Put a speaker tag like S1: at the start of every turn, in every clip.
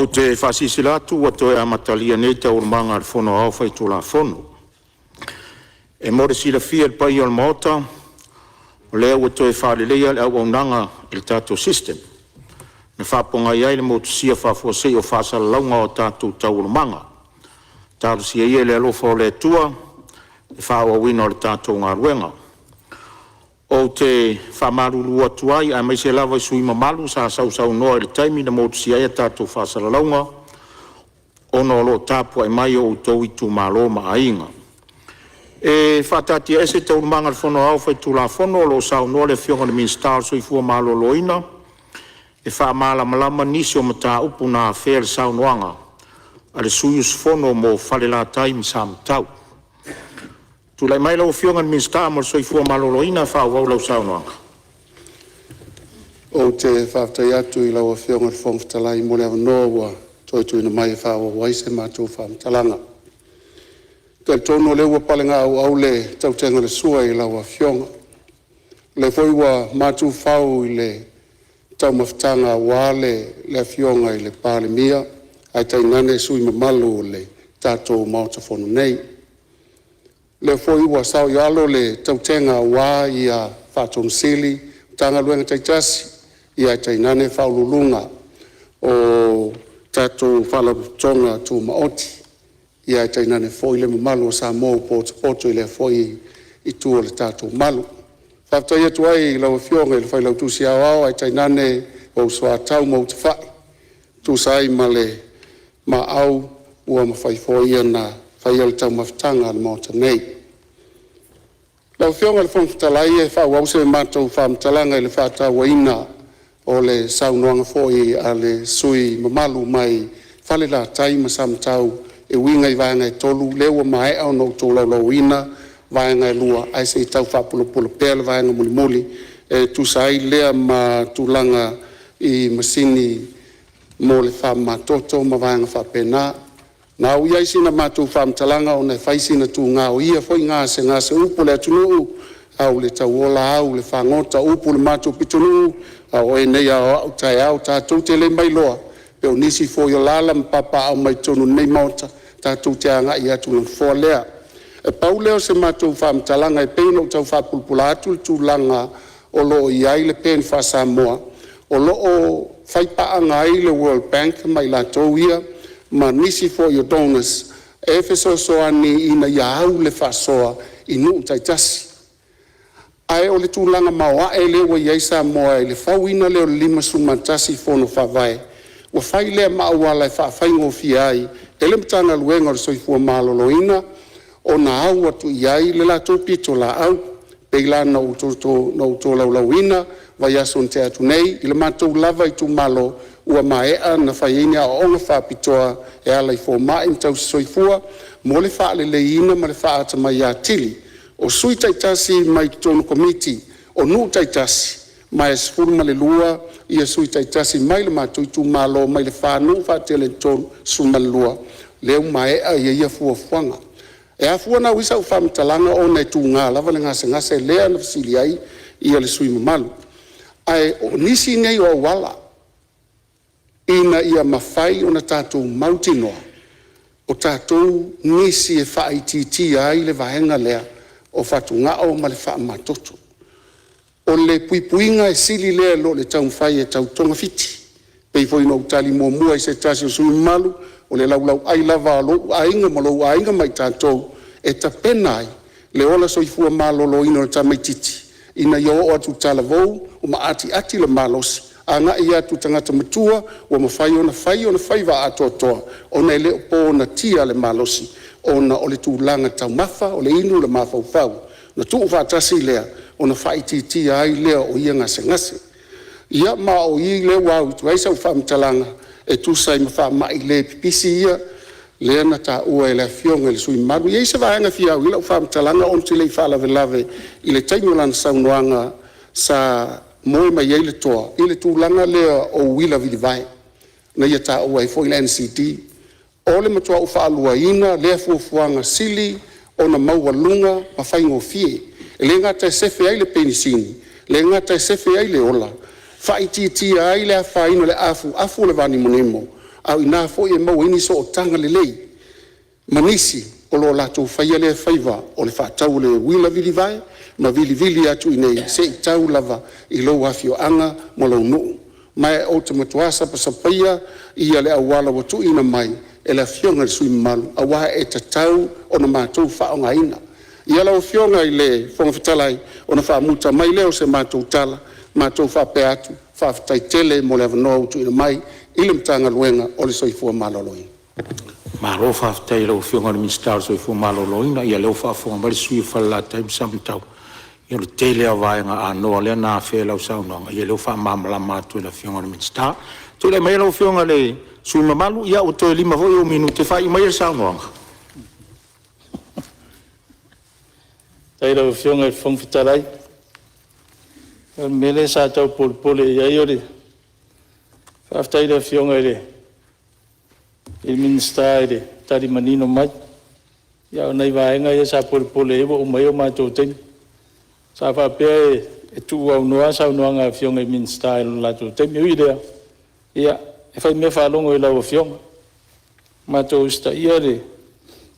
S1: Ou te faasilasila atu ua toe amatalia nei Taualumaga a le Fono Aoao Faitulafono. E mo le silafia e le paia o le Maota, o lea ua toe faaleleia le auaunaga i le tatou system na faapogai ai le motusia faafuasei o faasalalauga o a tatou taualumaga. Talosia ia i le alofa o le Atua le faaauauina o le tatou galuega. Ou te faamalulu atu ai aemaise lava i sui usufono mamalu sa sausaunoa i le taimi na motusia ai a tatou faasalalauga ona o lo o tapuai mai o outou itumalo ma aiga. E faataatiaese Taualumaga a le Fono Aoao Faitulafono o lo o saunoa le Afioga i le Minisita o le Soifua Maloloina e faamalamalama nisi o mataupu na afea i le saunoaga a le sui usufono mo Falelatai ma Samatau. Tulai mai lau Afioga i le Minisita mo le Soifua Maloloina e faaauau lau saunoaga. Ou te faafetai atu i lau Afioga i le Fofoga Fetalai mo le avanoa ua toe tuuina mai e faaauau ai se matou faamatalaga. Ou te talitonu o lea ua palegaauau le tautega a le sua i lau Afioga, o lea foi ua matuifau i le taumafataga aua le Afioga i le Palemia ae tainane sui usufono mamalu o le tatou Maota Fono nei. O lea foi ua saoialo le tautega aua Ofisa Sili o Pulega o Matagaluega taitasi ae tainane Faauluuluga o tatou Faalapotopotoga Tumaoti, ae tainane foi le mamalu o Samoa ua potopoto i lea foi itu o le tatou malu. Faafetai atu ai i lau Afioga i le Failautusi Aoao ae tainane ou soatau ma ou tafai e tusa ai ma le maau ua mafai foi ona faia le taumafataga a le Maota nei. Lau Afioga i le Fofoga Fetalai e faaauau se matou faamatalaga i le faatauaina o le saunoaga foi a le sui usufono mamalu mai Falelatai ma Samatau e uiga i vaega e tolu lea ua maea ona ou tolaulauina vaega e lua, ae se i tau faapulapula pea le vaega mulimuli e tusa ai lea ma tulaga i masini mo le faamamatoto ma vaega faapena. Na oo i ai sina matou faamatalaga ona e fai sina tuga o ia foi gasegase, o upu a le atunuu, au i le tauola au i le fagota, upu i le matou pitonuu, a o oe nei o au taeao. Tatou te le mailoa pe o nisi foi o alaala ma papaaao mai totonu o lenei Maota, tatou te agai atu i le nofoa lea. E pau lea o se matou faamatalaga e pei ona ou tau faapulapula atu le tulaga o lo o i ai le PEN faa-Samoa o lo o faipaaga ai le World Bank ma i latou ia ma nisi foi o donors e fesoasoani ina ia au le faasoa i nuu taitasi. Ae o le tulaga maoae lea ua i ai Samoa i le fauina lea o le 51 Fono Faavae, ua fai lea ma auala e faafaigofie ai e le Matagaluega o le Soifua Maloloina ona au atu i ai le latou pitolaau. E pei la ona ou tolaulauina i le vaiaso na tea atu nei i le matou lava itumalo ua maea ona fai ai ni aoaoga faapitoa e ala i fomai ma tausisoifua mo le faaleleiina ma le faaatamalai atili o sui taitasi mai totonu o Komiti o Nuu taitasi, ma e 12 sui taitasi mai le matou itumalo mai le fa (4) nuu faatele e 32 lea ua maea ia fuafuaga. E afua ona au ai sau faamatalaga ona e tuga lava le gasegase lea na fesili ai le sui usufono mamalu. Ae o nisi nei o auala ina ia mafai ona tatou mautinoa o tatou nisi e faaitiitia ai le vaega lea o fatugao ma le faamamatoto. O le puipuiga e sili lea i lo le taumafai e tau togafiti. E pei foi ona ou tali muamua i se tasi o sui usufono mamalu, o le laulauai lava o lou aiga ma lou aiga ma i tatou e tapena ai le ola soifua maloloina o le tamaitiiti ina ia oo atu i talavou ma atiati le malosi, agai atu i tagata matua ua mafai ona fai ona faiva atoatoa ona e le o ponatia le malosi ona o le tulaga taumafa, o le inu, o le mafaufau, ona tuufaatasi lea ona faaitiitia ai lea o ia gasegase. Ia ma o i lea ua autu ai sau faamatalaga e tusa ai ma faamai le pipisi ia lea na taua e le Afioga i le sui usufono mamalu. E i ai se vaega e fia au i ai lau faamatalaga ou te le i faalavelave i le taimi o lana saunoaga sa moe mai ai le toa i le tulaga lea o uila vilivae na ia taua ai foi le NCD. O le matua ou faaluaina lea fuafuaga sili ona maualuga ma faigofie, e le gata e sefe ai le penisini, e le gata e sefe ai le ola, faaitiitia ai le afaina o le afuafu o le vanimonimo. A o i ina foi e maua ai ni sootaga lelei ma nisi o lo o latou faia lea faiva o le faatau o le uila vilivae ma vilivili atu i inei seia tau lava i lou afioaga ma lou nuu. Ma ou te matua sapasapaia le auala ua tuuina mai e le Afioga i le sui usufono mamalu aua e tatau ona matou faaaogaina. Ia lau Afioga i le Fofoga Fetalai, ona faamuta mai lea o se matou tala, matou faapea atu, faafetai tele mo le avanoa ua tuuina mai i le Matagaluega o le Soifua Maloloina. Malo faafetai i lau Afioga i le Minisita o le Soifua Maloloina. Ia o lea ua faafofoga mai le sui usufono mo Falelatai ma Samatau, ia o le tele lava o vaega anoa lea na afea i lau saunoaga, ia o lea ua faamalamalama atu e le Afioga i le Minisita. Tulai maia lau Afioga i le sui usufono mamalu, ua toe lima foi ou minute e faaiu mai ai le saunoaga.
S2: Faafetai i lau Afioga i le Fofoga Fetalai. O le mea lea sa tau polepole i ai o le faafetai i le Afioga i le Minisita i le tali manino mai. A o nai vaega ia sa polepole i ai ua uma ai o matou taimi. Sa faapea e tuuaunoa saunoaga a Afioga i Minisita i lo latou taimi. Ae ui i lea, ia e faimea faalogo i lau Afioga, matou usitaia le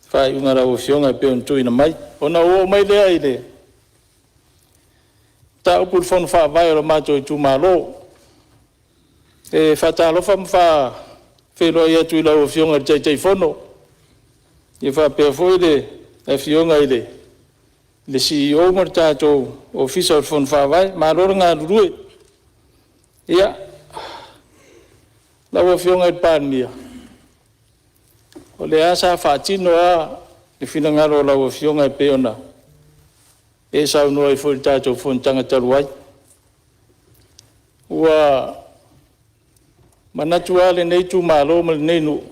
S2: faaiuga a lau Afioga e pei ona tuuina mai. Ona ou oo mai lea i le mataupu i le Fono Faavae o le matou itumalo. E faatalofa ma faafeiloai atu i lau Afioga i le Taitaifono, faapea foi le Afioga i le CEO ma le tatou Ofisa o le Fono Faavae. Malo le galulue. Ia, lau Afioga i le Palemia, o lea lava sa faatino lava le finagalo o lau Afioga e pei ona e saunoa ai foi i le tatou fonotaga talu ai. Ua manatu lava lenei itumalo ma lenei nuu,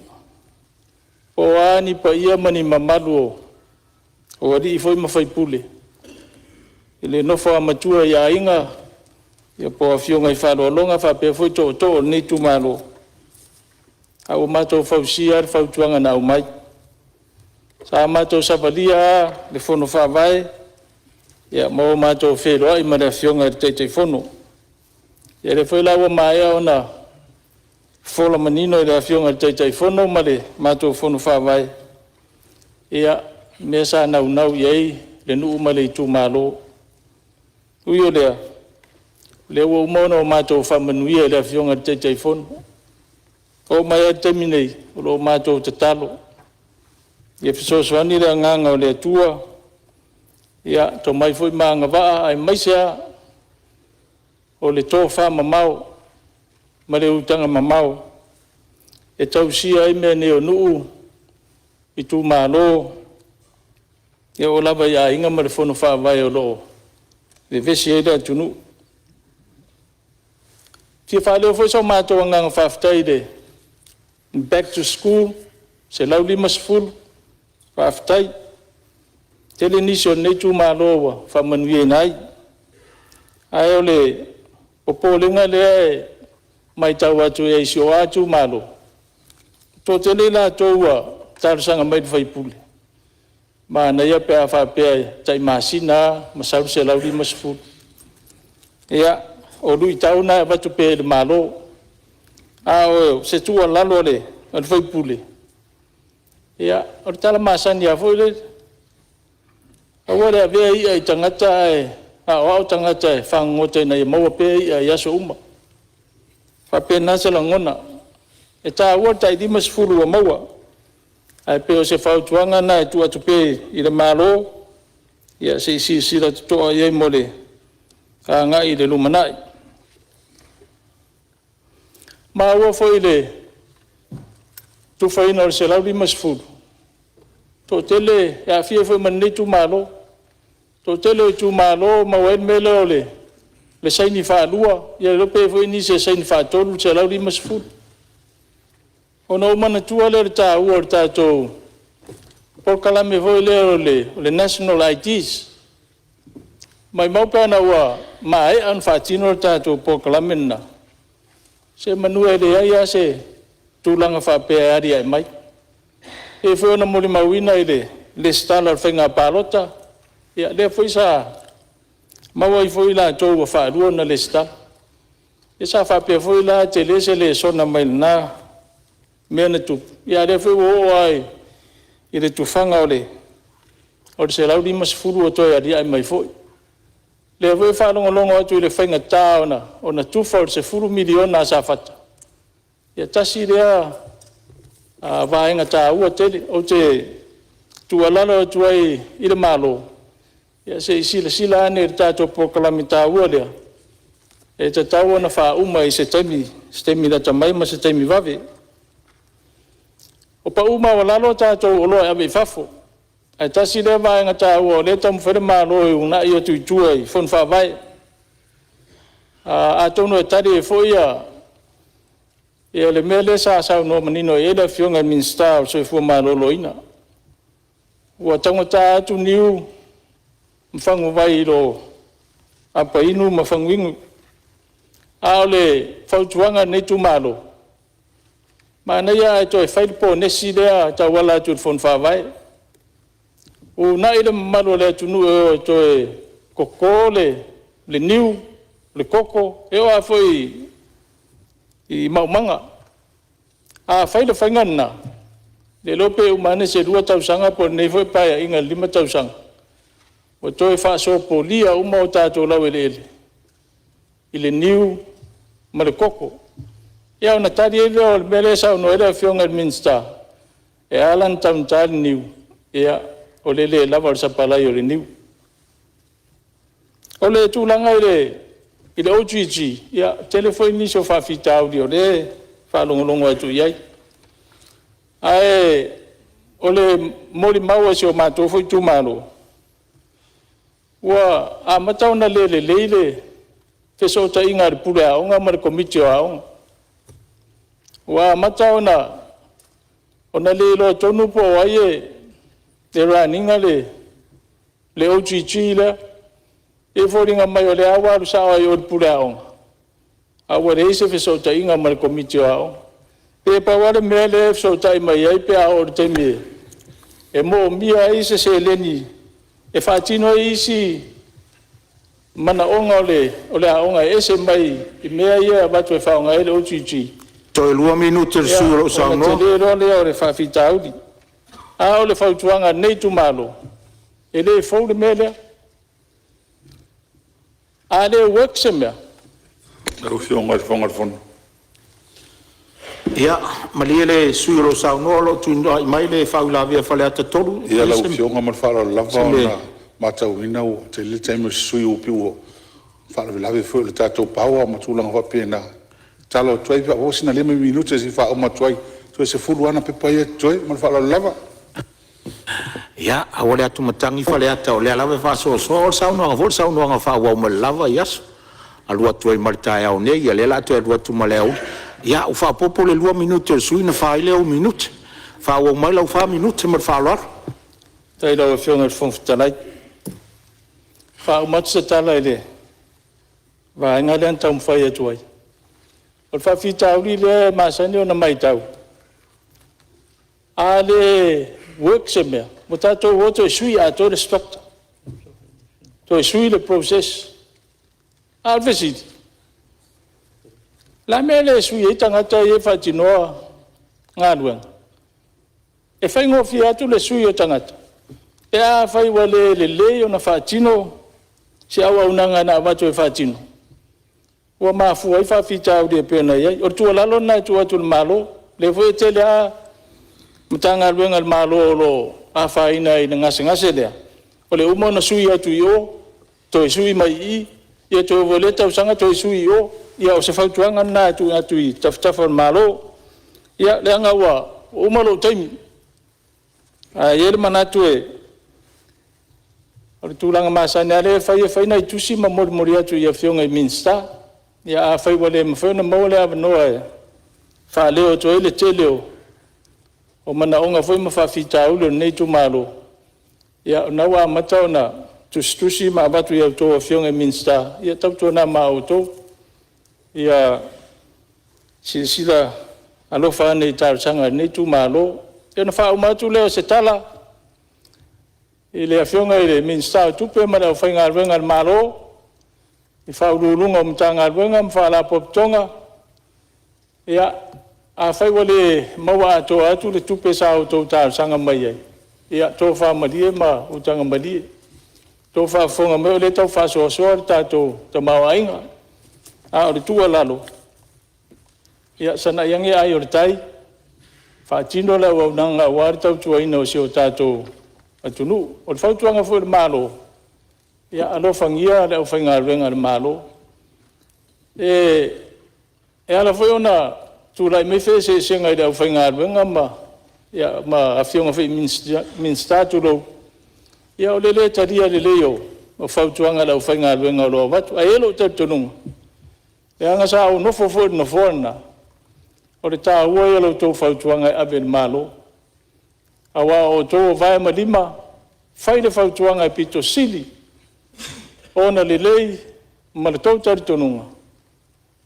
S2: po o a ni paia ma ni mamalu o alii foi ma faipule i le nofo a matua i aiga po o afioga i faaaloaloga faapea foi tootoo o lenei itumalo, ae ua matou fausia lava le fautuaga na aumai. Sa matou savalia lava le Fono Faavae ma o matou feiloai ma le Afioga i le Taitaifono. Ia o lea foi la ua maea ona fofola manino e le Afioga i le Taitaifono ma le matou Fono Faavae mea sa naunau i ai le nuu ma le itumalo. Ui o lea, o lea ua uma ona matou faamanuia i le Afioga i le Taitaifono. E oo mai lava i le taimi nei, o lo o matou tatalo, ia fesoasoani le agaga o le Atua, ia tomai foi ma agavaa aemaise lava o le tofamamao ma le utaga mamao e tausia ai mea nei o nuu, itumalo, e oo lava i aiga ma le fono faavae o lo o vevesi ai le atunuu. E fia faaleo foi so matou agaga faafetai i le Back to School $150, faafetai. E tele nisi o lenei itumalo ua faamanuiaina ai. Ae o le popolega lea e matau atu i si ou lava itumalo, e toatele i latou ua talosaga mai i le sui usufono, manaia pe a faapea e tai masina lava ma sau le $150. Ia, o luitau na e avatu pea i le Malo. A o se tuualalo a le sui usufono, ia, o le tala masani lava foi lele, aua le avea i'a i tagata ae aoao tagata e fagogota ina ia maua pea i'a i aso uma. E faapena se lagona. E taua le tai $50 ua maua, ae pei o se fautuaga lena e tuu atu pea i le Malo, se i silasila totoa i ai mo le agai i le lumanai. Maua foi i le tufaina o le $150, e toatele, e aafia ai foi ma lenei itumalo. Toatele o itumalo e maua ai le mea lea o le saini faalua, ia le iloa pe i ai foi nisi e saini faatolu le $150. Ona ou manatua lea o le taua o le tatou polokalame foi lea o le National IDs. Maimau pe ana ua maea ona faatino le tatou polokalame lena, semeamanu e leai lava se tulaga faapea e alia'e mai. E pei foi ona molimauina i le resitala o le faiga palota, ia lea foi sa maua ai foi i latou ua faalua ona resitala. Ia sa faapea foi la e tele se lesona mai lena mea na tupu, a o lea foi ua oo lava i le tufaga o le $150 ua toe aliae mai foi. O lea foi e faalogologo atu i le faigata ona tufa o le $10 miliona a Safata, ia tasi lea vaega taua tele. Ou te tuualalo atu ai i le Malo, ia se i silasila ane i le tatou polokalame taua lea, e tatau ona faauma i se taimi lata mai ma se taimi vave. Ua pau maualalo a tatou oloa e ave i fafo, ae tasi lea vaega taua o lea e taumafai le Malo e uunai atu i tua i fono faavae. Atonu e tali ai foi le mea lea sa saunoa manino i ai le Afioga i le Minisita o le Soifua Maloloina. Ua taugata atu niu ma faguvai i lo apainu ma faguinu. A o le fautuaga a lenei itumalo, manaia ae toe fai le ponesi lea e tauala atu i le Fono Faavae, uunai le mamalu o le atunuu e o e toe toto le niu, le koko, e oo lava foi i maumaga. A fai le faiga lena, le iloa pe uma ane se 2 tausaga po o lenei foi Paeaiga i le 5 tausaga, ua toe faasopolia uma o tatou laueleele i le niu ma le koko. Ia ona tali ai lea o le mea lea e saunoa ai le Afioga i le Minisita, e ala ona taugata le niu, ia, o le le lava o le sapalai o le niu. O le tulaga i le OGG, ia, e tele foi nisi o faafitauli o lea e faalogologo atu i ai. Ae o le molimau a si o matou foi itumalo, ua amata ona le lelei le fesootaiga a le Pule Aoga ma le Komiti o Aoga. Ua amata ona le iloa tonu po o ai e run ina le OGG lea. E pei e foliga mai o lea lava ua alu sao lava i o i le Pule Aoga, ae ua leai se fesootaiga ma le Komiti o Aoga. E pei e pau lava le mea lea e fesootai mai ai pe a oo i le taimi e moomia ai se seleni e faatino ai isi manaoga o le aoga e ese mai i mea ia e avatu e faaaoga ai le OGG,
S3: Toe 2 minute o le sui usufono o lo o
S2: ona
S3: saunoa.
S2: tele loa lea o le faafitauli. A o le fautuaga a lenei itumalo, e le fou le mea lea. A le work se mea,
S4: Lau Afioga i le Fofoga o le Fono.
S3: Ia, malie le sui usufono o lo o saunoa o lo o tulivae mai le faauilavea a Faleata 3.
S4: Ia lau Afioga ma le faaaloalo lava, ona ua matauina ua tele le taimi o le sui usufono, pei ua faalavelave foi i le tatou power ma tulaga faapena. E tatalo atu ai pe a maua sina 5 minute se i faauma atu ai, toe 10 lava ana pepa ia e totoe. Ma le faaaloalo lava.
S3: Ia, aua le atumatagi Faleata o lea lava e faasoasoa. O le saunoaga foi o le saunoaga e faaauau mai le lava aso, alu atu ai ma le taeao nei, ia o lea o le a toe alu atu ma le aoauli. Ia, ua faaopoopo le 2 minute o le sui usufono ona fa ai lea o ou minute. Faaauau mai lau 4 minute ma le faaaloalo.
S2: Faafetai i lau Afioga i le Fofoga Fetalai. E faauma atu se tala i le vaega lea na taumafai atu ai. O le faafitauli lea e masani ona matau, a le work se mea, ua tatou o toe sui atoa le structure, toe sui le process. A o le fesili; o le a le mea e le sui ai tagata ia e faatinoa galuega? E faigofie atu le sui o tagata pe afai ua le lelei ona faatino se auaunaga na avatu e faatino, ua mafua ai faafitauli e pei ona i ai. O le tuualalo lena e tuu atu i le Malo, o lea foi e tele lava Matagaluega a le Malo o lo o afaina i le gasegase lea, o le uma ona sui atu i o, toe sui mai i i, ia toe oo foi i lea tausaga toe sui i o. Ia o se fautuaga lena e tuu atu i tafatafa o le Malo. Ia, leaga ua uma lou taimi, ae i ai le manatu o le tulaga masani lava lea e fai, e fai nai tusi ma molimoli atu i Afioga i Minisita. Ia afai ua le mafai ona maua le avanoa e faaleo atu ai le tele o manaoga foi ma faafitauli o lenei itumalo, ia o lena ua amata ona tusitusi ma avatu i a outou Afioga i Minisita, ia tautuana ma outou ia silasila alofa ane i talosaga a lenei itumalo. Ia ona faauma atu lea o se tala i le Afioga i le Minisita o Tupe ma le aufaigaluega a le Malo, i Ofisa Sili o Pulega o Matagaluega ma Faalapotopotoga, ia, Afai ua le maua atoa atu le tupe sa outou talosaga mai ai, ia tofa malie ma utaga malie, ua outou faafofoga mai o lea e tau faasoasoa le tatou tamaoaiga. A o le tuualalo, ia sagai ane ai o le tai, faatino le auaunaga aua le tautuaina o si o tatou atunuu. O le fautuaga foi i le Malo, ia alofagia le aufaigaluega a le Malo. E ala foi ona tulai mai feeseeseaiga i le aufaigaluega ma afioga foi i Minisita, tulou, ia o le lē talia lelei o fautuaga a le aufaigaluega o lo o avatu. Ae i ai lou talitonuga, leaga sa ou nofo foi i le nofoa lena, o le taua ia o la outou fautuaga e ave i le Malo, aua o outou o vae ma lima, fai le fautuaga e aupito sili ona lelei ma le tou talitonuga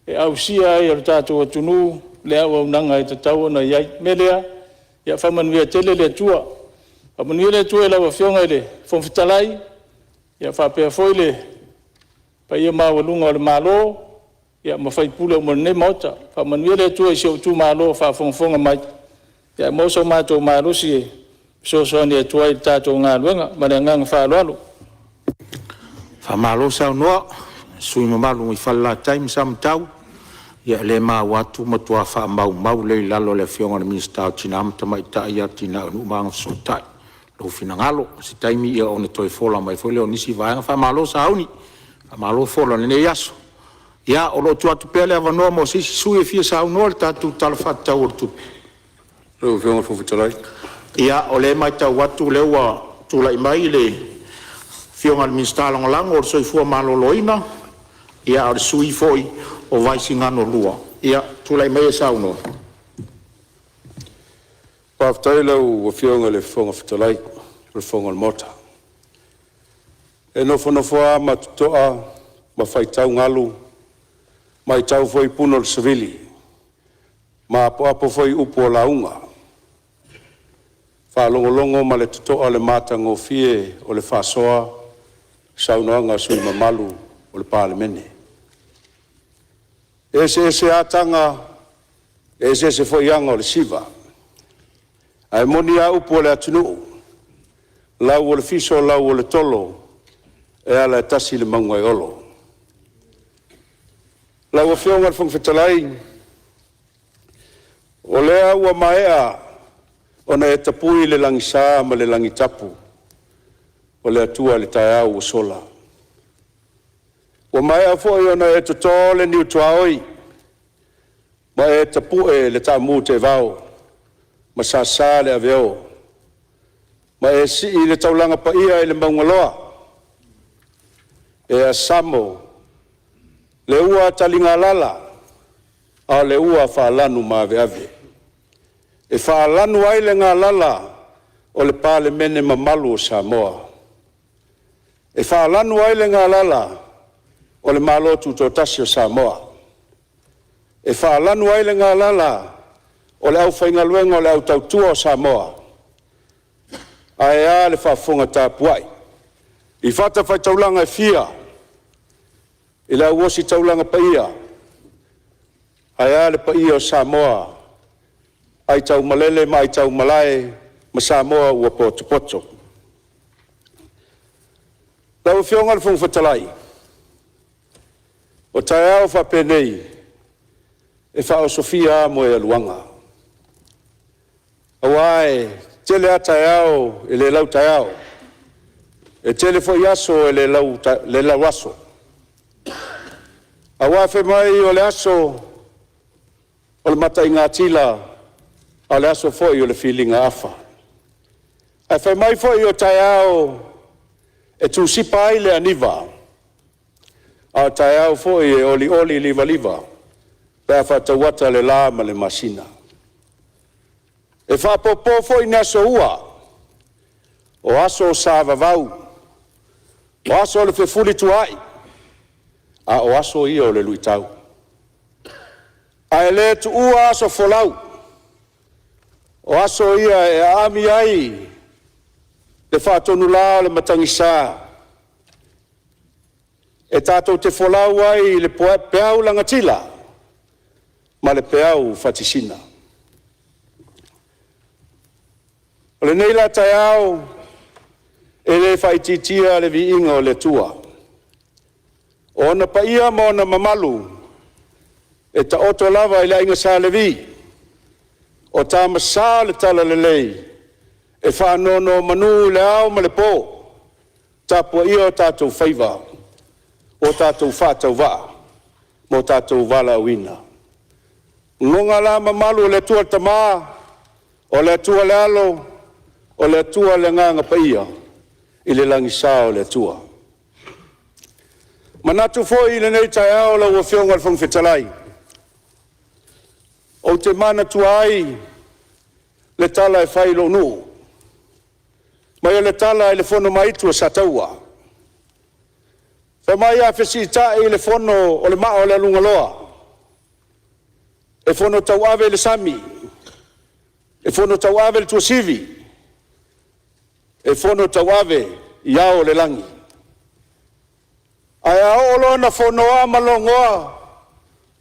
S2: e ausia ai e le tatou atunuu le auaunaga e tatau ona i ai. O le mea lea, ia faamanuia tele le Atua. Faamanuia le Atua i lau Afioga i le Fofoga Fetalai, faapea foi le paia maualuga o le Malo ma sui usufono uma o lenei Maota. Faamanuia le Atua i si ou itumalo o faafogafoga mai, ae maua so matou malosi e fesoasoani atu ai i le tatou galuega. Ma le agaga faaaloalo. Faamalo saunoa i le sui usufono mamalu mai Falelatai ma Samatau. Ia o lea e maua atu ua matua faamaumau lelei i lalo e le Afioga i le Minisita o Tina ma Tamaitai, Atinae o Nuu ma Agafesootai lou finagalo. O se taimi ona toe fola mai foi lea o nisi vaega. Faamalo sauni, faamalo fola i lenei aso. Ia, o lo o tuu atu pea le avanoa mo se isi sui usufono e fia saunoa i le tatou Tala Faatatau o le Tupe.
S5: Lau Afioga i le Fofoga Fetalai.
S3: Ia, o lea e matau atu o lea ua tulai mai le afioga i le Minisita Lagolago o le Soifua Maloloina, a o le sui usufono foi o Vaisigano 2. Ia, tulai maia e saunoa.
S5: Faafetai i lau Afioga i le Fofoga Fetalai o le Fono a le Maota. E nofonofo lava ma totoa ma faitau galu, matau foi puna o le savili ma apoapo foi upu o lauga, faalogologo ma le totoa i le matagofie o le faasoa ma saunoaga a sui usufono mamalu o le Palemene. E eseese lava taga, e eseese foi aga o le siva, ae moni lava upu a le atunuu, lau o le fiso lau o le tolo, e ala e tasi le mauga e olo. Lau Afioga i le Fofoga Fetalai, o lea ua maea ona e tapui le lagisa ma le lagitapu o le Atua i le taeao ua sola. Ua maea foi ona e toto le niu tuaoi ma e tapue le taamu teevao ma sasa le aveo ma e sii le taulaga paia i le maugaloa e asamo le ua taligalala a o le ua faalanumaveave e faalanu ai le galala o le Palemene mamalu o Samoa, e faalanu ai le galala o le Malo Tutoatasi o Samoa, e faalanu ai le galala o le aufaigaluega o le au tautua o Samoa, ae a le faafofoga tapuai i fatafaitaulaga e fia i le au ositaulaga paia, ae a le paia o Samoa aitaumalele ma aitaumalae ma Samoa ua potopoto. Lau Afioga i le Fofoga Fetalai, o taeao faapenei e faaosofia lava moegaluaga, aua e tele lava taeao e le lautaeao, e tele foi aso e le lauaso, aua fai mai o le aso o le mataigatila a o le aso foi o le filigaafa. Ae fai mai foi o taeao e tusipa ai le aniva, a o taeao foi e olioli livaliva pe a faatauata le la ma le masina. E faapopo foi ni aso ua, o aso sa vavau, o aso o le feufulituaai, a o aso ia o le luitau. Ae le tuua aso folau, o aso ia e aami ai le faatonula o le matagisa e tatou te folau ai i le peau lagatila ma le peau fatisina. O lenei la taeao, e le faaitiitia le viiga o le Atua, o ona paia ma ona mamalu e taoto lava i le aiga Sa Levi, o tama sa o le talalelei e faanonomanu i le ao ma le po, tapuaia o tatou faiva, o tatou faatauvaa ma o tatou valaauina. Lona la mamalu o le Atua le Tama, o le Atua le Alo, o le Atua le Agaga Paia, i le lagisa o le Atua. E manatu foi i lenei taeao lau Afioga i le Fofoga Fetalai, ou te manatua ai le tala e fai i lou nuu, fai mai o le tala i le fono ma-itu a Sataua. Fai mai a fesiitai i le fono o le maa o le aluganoa, e fono tauave i le sami, e fono tauave i le tuasivi, e fono tauave i ao o le lagi. Ae a oo loa ina fonoa ma logoa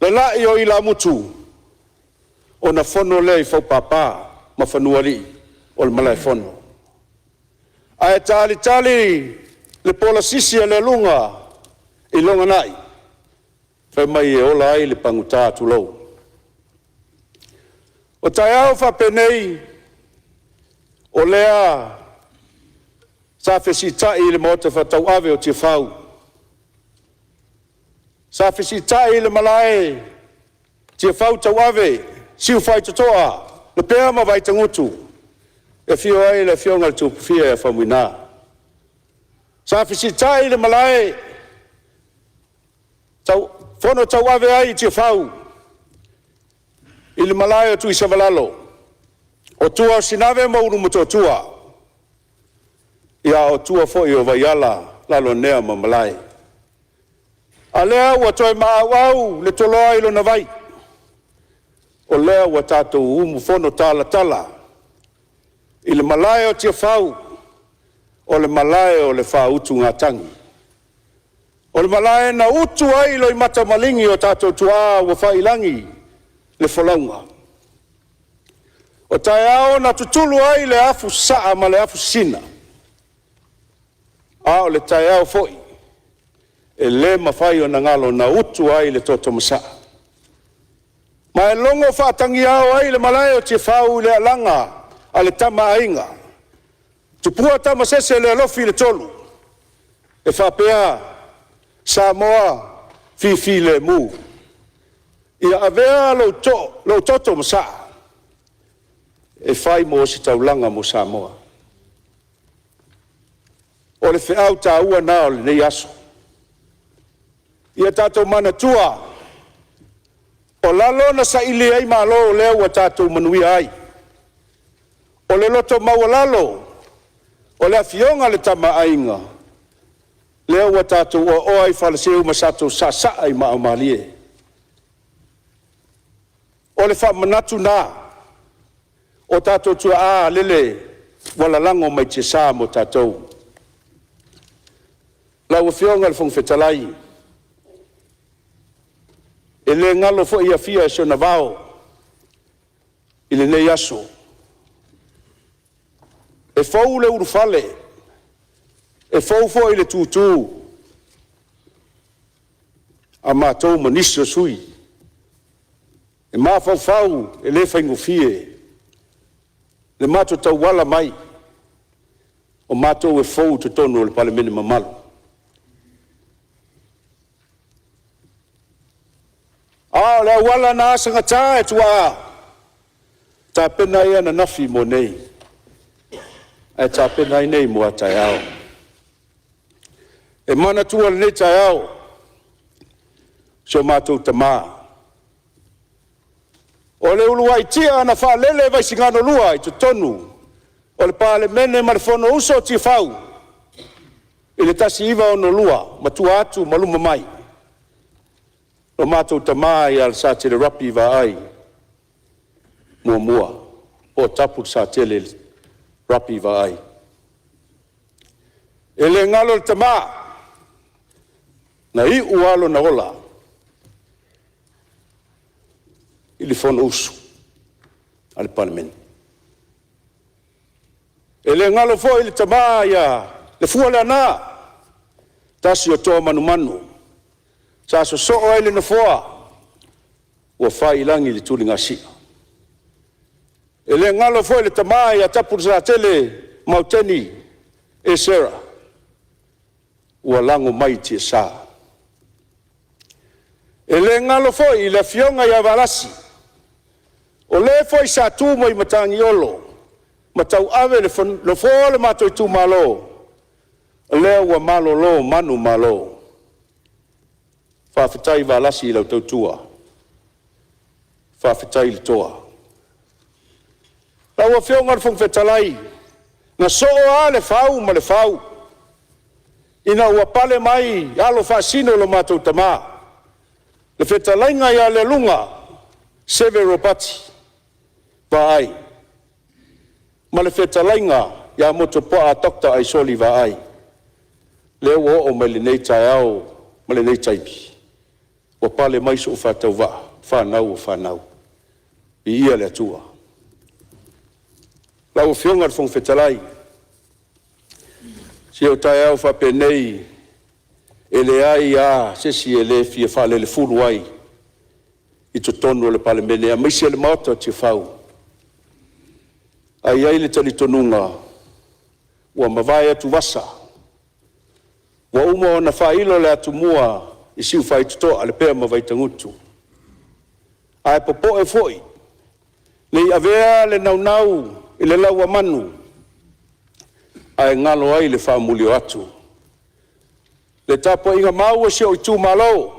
S5: le lai o ilaumutu, ona fono lea i faupapa ma fanuaalii o le malaefono. Ae talitali le polasisi a le aluga i loganai, fai mai e ola ai le pagota, tulou. O taeao faapenei, o lea sa fesiitai i le maota faatauave o Tiafau, sa fesiitai i le malae Tiafau tauave Siufaitotoa Lepea ma Vaitagutu e afio ai le afioga i le Tuapufia ia Faumuina. Sa fesiitai i le malae fono tauave ai i Tiafau i le malae o Tuisavalalo, o tua o Sinave ma Ulumotootua, a o tua foi o Vaiala, Laloanea ma Malae. A lea ua toe maauau le toloa i lona vai, o lea ua tatou umufono talatala i le malae o Tiafau, o le malae o le faautugatagi, o le malae na utu ai loimata maligi o tatou tuaa ua faiilagi le folauga. O taeao na tutulu ai le afusaa ma le afusina, a o le taeao foi e le mafai ona galo na utu ai le toto masaa. Ma e logo faatagiao ai le malae o Tiafau i le alaga a le Tama a Aiga, Tupua Tamasese le alofi i le tolu, e faapea, Samoa fifilemu, ia avea lou toto masaa e fai mo ositaulaga mo Samoa. O le feau taua lena o lenei aso. Ia tatou manatua, o lalo na saili ai malo lea ua tatou manuia ai. O le loto maualalo o le afioga i le Tama a Aiga, lea ua tatou oaoa ai faleseu ma tatou saasaa i maa o malie. O le faamanatu lena o tatou tuaa lele ua lalago mai tiasa mo tatou. Lau Afioga i le Fofoga Fetalai, e le galo foi Afia i si ona vao i lenei aso. E fou le ulufale, e fou foi le tutu a matou ma nisi o sui usufono e mafaufau e le faigofie le matou tauala mai o matou e fou i totonu o le Palemene mamalu. A o le auala na asagata e tuaa, tapena ai ananafi mo nei, ae tapena ai nei mo a taeao. E manatua i lenei taeao si o matou tama, o le uluai tia na faalele i Vaisigano 2 i totonu o le Palemene ma le Fonousu a Tiafau i le 1962 ma tua atu ma luma mai, lo matou tama ia Lasatele Ruffy Vaai Muamua po o Tapu Lesatele Ruffy Vaai. E le galo le tama, na iu lava lona ola i le Fonousu a le Palemene. E le galo foi le tama ia Lefua Leaana, tasi o toa manumanu sa sosoo ai le nofoa ua fai i lagi le tuligasia. E le galo foi le tama ia Tapulesatele Mauteni Esera ua lago mai i tiasa. E le galo foi le afioga ia Valasi, o le foi sa tu mai Matagiolo ma tauave le nofoa o le matou itumalo, o lea ua malolo manumalo. Faafetai Valasi i lau tautua, faafetai le toa. Lau Afioga i le Fofoga Fetalai, na soo lava le fau ma le fau ina ua pale mai alo faasino i lo matou tama, le fetalaiga ia Lealuga Seve Ropati Vaai ma le fetalaiga ia Motuopuaa Dr. Aisoli Vaai, lea ua oo mai lenei taeao ma lenei taimi ua pale mai sou faatauvaa, o fanau a fanau. Viia le Atua. Lau Afioga i le Fofoga Fetalai, se o taeao faapenei e leai lava se isi e le fia faalelefulu ai i totonu o le Palemene aemaise le Maota o Tiafau. Ae i ai le talitonuga, ua mavae atuvasa, ua uma ona faailo le atumua i Siufaitotoa Lepea ma Vaitagutu. Ae popoe foi, ne i avea le naunau i le lau a manu ae galo ai le faamulioatu. Le tapuaiga mau a si ou itumalo,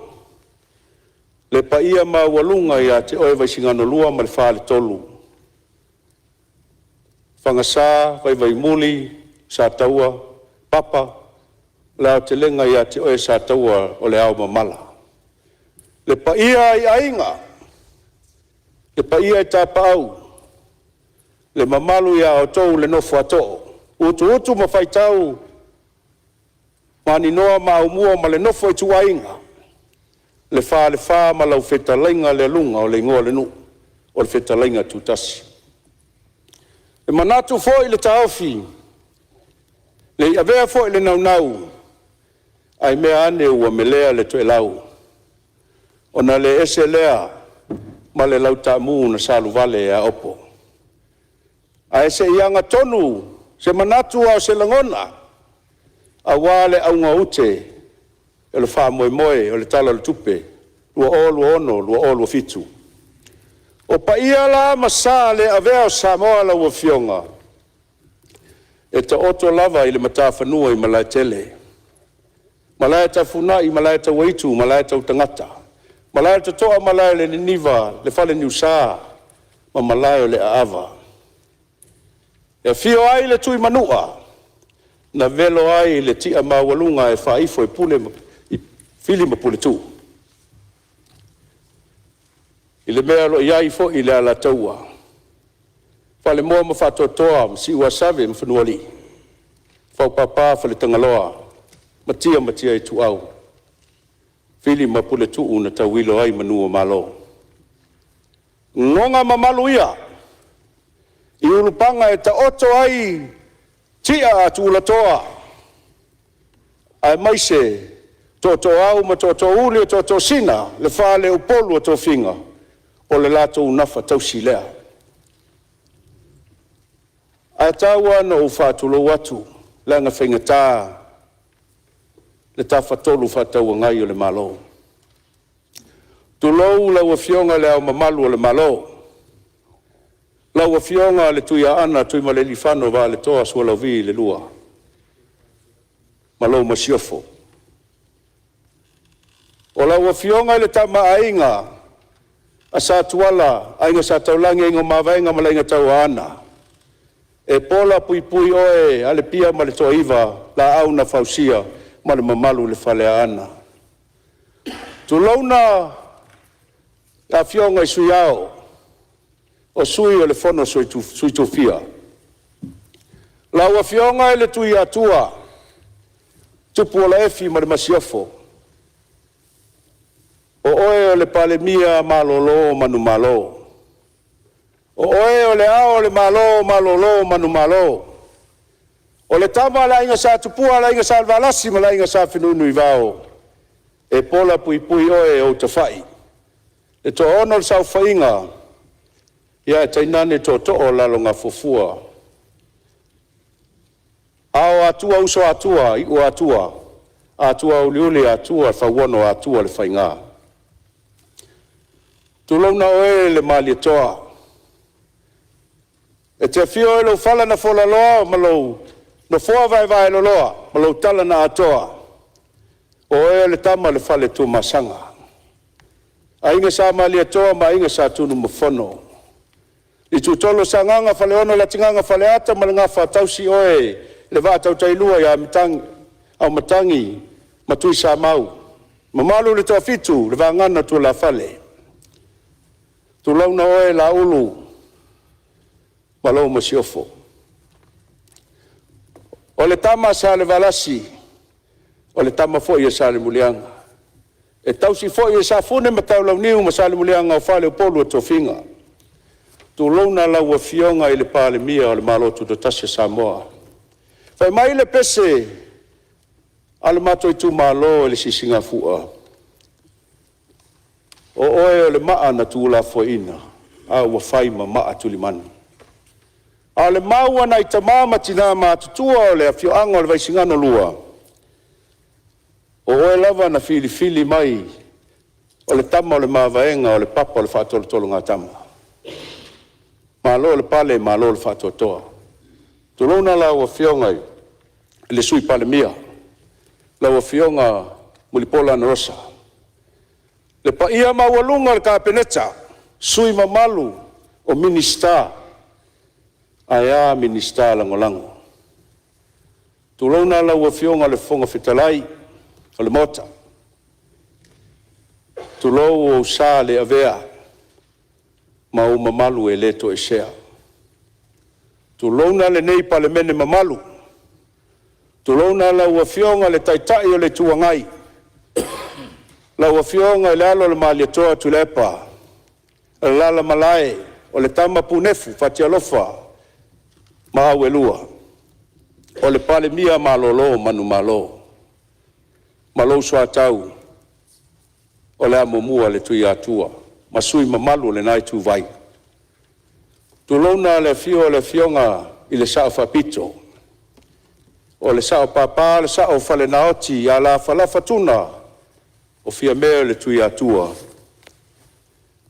S5: le paia maualuga ia te oe Vaisigano 2 ma le Faletolu, Fagasa, Vaivaimuli, Sataua, Papa, le aotelega ia te oe Sataua o le aomamala. Le paia i Aiga, le paia i Tapaau, le mamalu ia outou le nofo a too, Utuutu ma Faitau, Maninoa ma Aumua ma le nofo a ituaiga, le Falefa ma lau fetalaiga Lealuga o le igoa o le nuu, o le fetalaiga Tutasi. E manatu foi le taofi, ne i avea foi le naunau ae mea ane ua melea le toelau, ona le ese lea ma le lautaamu na saluvale aopo. Ae se i agatonu se manatu a o se lagona aua le augaute o le faamoemoe o le Tala o le Tupe 2026/2027. O paia la ma sa le avea o Samoa lau Afioga, e taoto lava i le matafanua i Malaetele, malae tafunai, malae tauaitu, malae tautagata, malae o le totoa, malae o le niniva, le faleniusa ma malae o le aava. E afio ai le Tuimanua na velo ai le tiamaualuga e faaifo e Pule ma Fili ma Puletuu i le mea o lo o i ai foi le Alataua, Falemoa ma Faatoatoa ma Siuasave ma Fanualii, Faupapa Faletagaloa ma Tia ma Tia-Ituau, Fili ma Puletuu na tauilo ai manu o Malo. Goga mamalu ia i ulupaga e taoto ai tia a tulatoa aemaise tootooau ma tootoouli, o tootoosina le faleupolu o tofiga, o le latou nafa tausi lea. Ae tau lava ina ou faatulou atu leaga e faigata le Tafatolu Fefaatauagai o le Malo. Tulou lau Afioga i Le Ao Mamalu o le Malo, lau Afioga le Tuiaana Tuimalealiifano Vaaletoa Sualauvi II ma lau Masiofo. O lau Afioga i le Tama a Aiga a Sa Tuala, Aiga Sa Taulagi, Aiga o Mavaega ma le Aiga Tauaana, e pola puipui oe Alepia ma le Toaiva, Laau na Fausia ma le mamalu i le Faleaana. Tulouna le Afioga i le Sui Ao, o Sui o le Fono a Sui Tofia, lau Afioga i le Tuiatua Tupuola Efi ma le Masiofo, o oe o le Palemia malolo manumalo, o oe o le Ao o Le Malo malolo manumalo. O le tama a le Aiga Sa Tupua, le Aiga Sa Salevalasi ma le Aiga Sa Fenunuivao, e pola puipui oe o ou tafai, le toaono o le saofaiga, ae tainane tootoo o le Lalogafuafua. Ao o Atua, uso o Atua, iu o Atua, Atua uliuli, Atua fauono, Atua le faiga. Tulouna oe le Malietoa, e te afio i lou fala na folaloa ma lou nofoa vaevaeloloa ma lou tala na atoa, o oe o le tama a le Fale Tuamasaga, aiga Sa Malietoa ma aiga Sa Tunumafono. Itutolu o Sagaga, Faleono o Latigaga, Faleata ma le Gafa, tausi oe le vaa tautailua ia Auimatagi ma Tuisamau, mamalu i le Toafitu le vagana tulafale. Tulouna oe Lauulu ma lau masiofo. O le tama a Salevalasi o le tama foi a Salemuliaga, e tausi foi e Safune ma Taulauniu ma Salemuliaga o faleupolu o tofiga. Tulouna lau Afioga i le Palemia o le Malo Tutoatasi o Samoa. Fai mai le pese a lo matou itumalo i le Sisigafua, o oe o le maa na tuulafoaiina a ua fai ma maa tulimanu. A o le mau a nai tama ma tina matutua o le afioaga o le Vaisigano 2, o oe lava na filifili mai o le tama o le mavaega o le papa o le faatolotologatama. Malo le pale malo le faatoatoa. Tulouna lau Afioga i le Sui Palemia, lau Afioga Mulipola Anarosa. Le paia maualuga i le Kapeneta, sui usufono mamalu o Minisita, ae a Minisita Lagolago. Tulouna lau Afioga i le Fofoga Fetalai o le Maota, tulou ou sa le avea ma ou mamalu e le toesea. Tulouna lenei Palemene mamalu, tulouna lau Afioga i le Taitai o le Itu Agai, lau Afioga i le alo o le Malietoa Tuilaepa, alaala o le tama punefu Fatialofa ma Auelua, o le Palemia malolo manumalo, ma lou soatau o le amomua a le Tuiatua ma sui usufono mamalu o lena ituvai. Tulouna le afio o le Afioga i le Sao Faapito, o le Sao Papa, le Sao o Falenaoti ia Lafalafa Tuna o Fiame o le Tuiatua,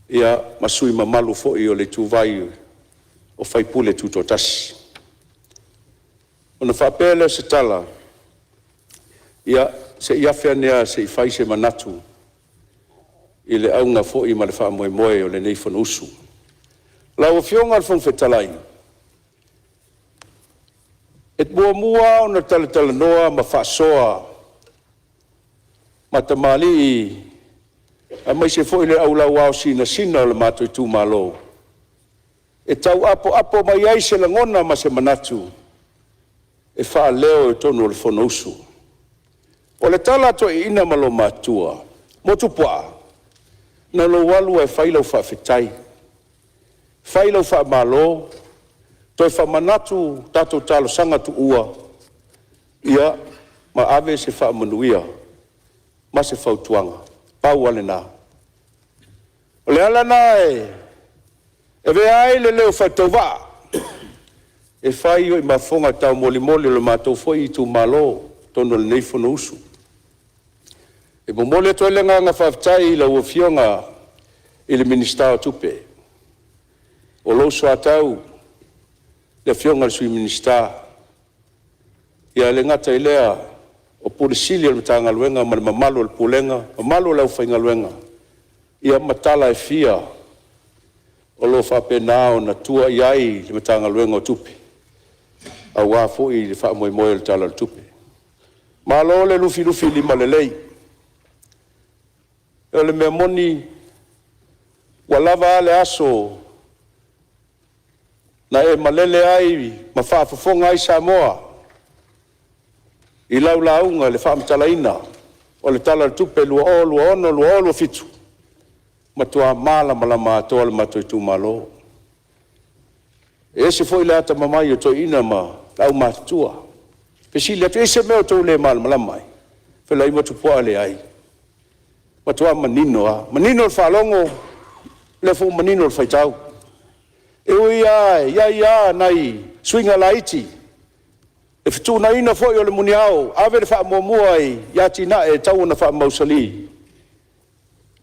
S5: ia ma sui usufono mamalu foi o le ituvai o faipule tutoatasi. Ona faapea lea o se tala, ia, se i afe ane lava se i fai se manatu i le auga foi ma le faamoemoe o lenei Fonousu. Lau Afioga i le Fofoga Fetalai, e muamua lava ona talatalanoa ma faasoa ma tamalii aemaise foi le au lauao sinasina o le matou itumalo e tau apoapo mai ai se lagona ma se manatu e faaleo i totonu o le Fonousu. O le tala a toeaiina ma loomatutua, Motuopuaa, na lou alu lava e fai lau faafetai, fai lau faamalo, toe faamanatu tatou talosaga tuua, ia, ma ave se faamanuia ma se fautuaga. Pau lava lena. O le ala lena e avea ai le leo faatauvaa e fai o ma fofoga taumolimoli o le matou foi itumalo i totonu o lenei Fonousu. E momoli atu ai le agaga faafetai i lau Afioga i le Minisita o Tupe, o lou soatau le Afioga i le Sui Minisita, ae le gata i lea o Ofisa Sili o le Matagaluega ma le mamalu o le Pulega, mamalu o le aufaigaluega, ia ma tala e fia o lo o faapena ona tua i ai le Matagaluega o Tupe aua foi le faamoemoe o le Tala o le Tupe. Malo le lufilufilimalelei. O le mea moni, ua lava a le aso na e malele ai ma faafofoga ai Samoa i lau lauga i le faamatalaina o le Tala o le Tupe 2026/2027, ua matua malamalama atoa lo matou itumalo. E ese foi le atamamai o toeaiina ma le aumatutua. Fesili atu, e i ai se mea o tou le malamalama ai? Fai mai Tupuaa, leai, matua manino lava, manino le faalogo, o lea foi ua manino le faitau. E ui lava e i ai lava nai suiga laiti, le fetuunaiga foi o le muniao, ave le faamuamua i atinae e tatau ona faamausali,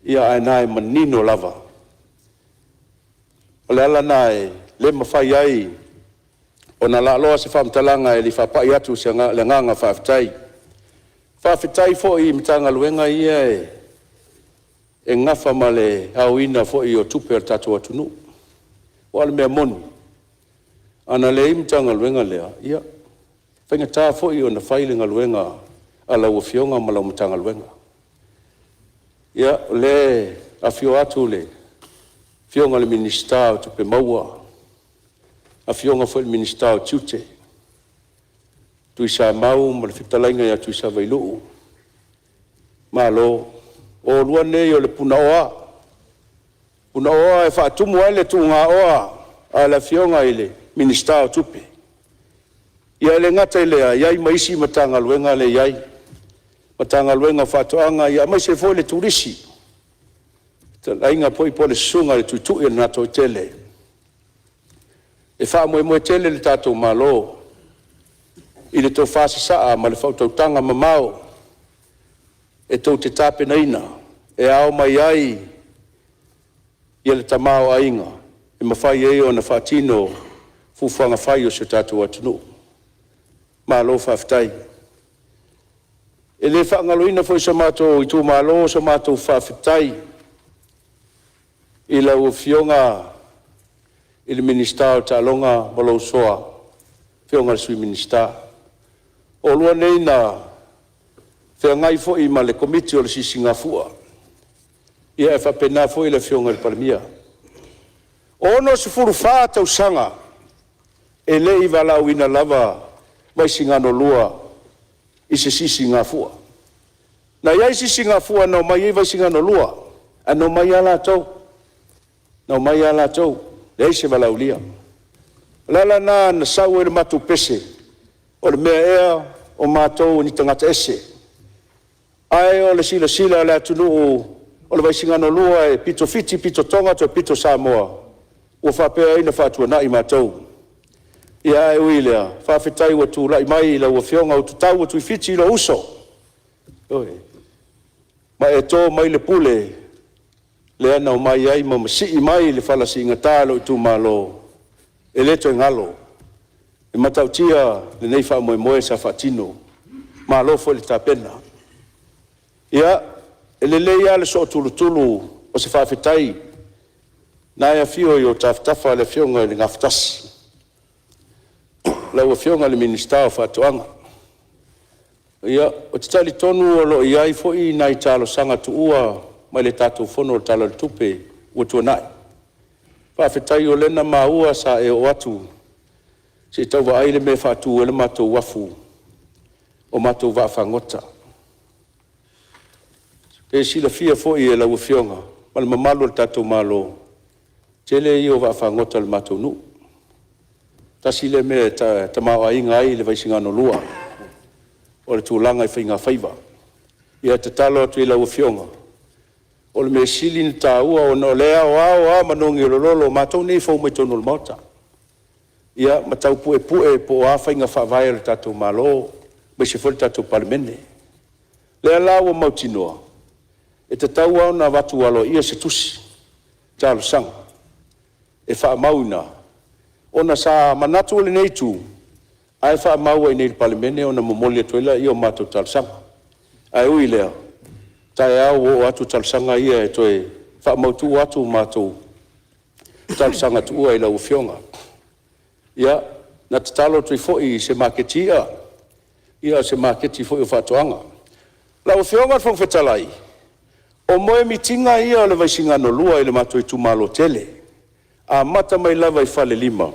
S5: a o lena e manino lava. O le ala lena e le mafai ai ona laaloa se faamatalaga ae le i faapai atu le agaga faafetai. Faafetai foi i Matagaluega ia e nafa ma le aoina foi o tupe a le tatou atunuu. Aua o le mea moni, a na leai le Matagaluega lea, ia, e faigata foi ona fai le galuega a lau Afioga ma lau Matagaluega. Ia, o lea e afio atu le Afioga i le Minisita o Tupe Maua, afioga foi i le Minisita o Tiute, Tuisamau ma le fetalaiga ia Tuisavailuu, malo. O oulua nei o le punaoa, punaoa e faatumu ai le tuugaoa a le Afioga i le Minisita o Tupe. Ia e le gata i lea, e i ai ma isi Matagaluega lea e i ai, Matagaluega o Faatoaga aemaise foi le Turisi, le fetalaiga foi po o le susuga i le Tuitui o le Gatoaitele. E faamoemoe tele le tatou Malo i le tofa sasaa ma le faautautaga mamao e tou te tapenaina e ao mai ai le tamaoaiga e mafai ai ona faatino fuafuaga fai a si o tatou atunuu. Malo faafetai. E le faagaloina foi e si o matou itumalo so matou faafetai i lau Afioga i le Minisita o Taaloga ma lou uso a Afioga i le Sui Minisita. O oulua nei na feagai foi ma le Komiti o le Sisigafua, e faapena foi le Afioga i le Palemia. E 64 tausaga e le i valaauina lava Vaisigano 2 i se sisigafua. Na i ai sisigafua na omai ai Vaisigano 2, ae na omai lava latou, na omai lava latou, leai se valaaulia. O le ala lena na sau ai le matou pese, o le mea ea o matou o ni tagata ese, ae o le silasila a le atunuu o le Vaisigano 2 e pito Fiti pito Toga toe pito Samoa, ua faapea ai ona faatuanai matou. Ae ui i lea, faafetai ua tulai mai lau Afioga Utuitau o Tuifiti lou uso, ioe, ma e to mai le pule lea na omai ai ma masii mai le fala siigata i lou itumalo, e le toe galo. E matautia lenei faamoemoe sa faatino, malo foi le tapena. Ia, e lelei lava le sootulutulu o se faafetai, o lena e afio i ou tafatafa le Afioga i le Gafatasi, lau Afioga i le Minisita o Faatoaga. Ia, ou te talitonu o lo o i ai foi nai talosaga tuua mai le tatou Fono i le Tala o le Tupe ua tuanai. Faafetai o lea na maua sa e oo atu se i tau vaai le mea e faatu ai le matou uafu o matou vaafagota. E silafia foi e lau Afioga ma le mamalu o le tatou Malo, o le tele ia o vaafagota a le matou nuu. Tasi lea mea e tamaoaiga ai le Vaisigano 2, o le tulaga i faigafaiva. Ia e tatalo atu i lau Afioga, o le mea sili ona taua ona o lea e aoao lava manogi o le lolo, o matou nei e fou mai totonu o le Maota, ia ma tau puepue po o a faiga faavae a le tatou Malo aemaise foi le tatou Palemene. O lea la ua mautinoa, e tatau lava ona avatu aloaia se tusi talosaga e faamau i ina, ona sa manatu lenei Itu, a e faamau lava i inei i le Palemene ona momoli atu ai lea o matou talosaga. Ae ui i lea, o taeao ua oo atu talosaga ia e toe faamautu atu matou talosaga tuua i lau Afioga. Ia, na tatalo atu ai foi i se maketi i'a, ia o se maketi foi o faatoaga. Lau Afioga i le Fofoga Fetalai, o moemitiga ia o le Vaisigano 2 i le matou itumalo tele, amata mai lava i Falelima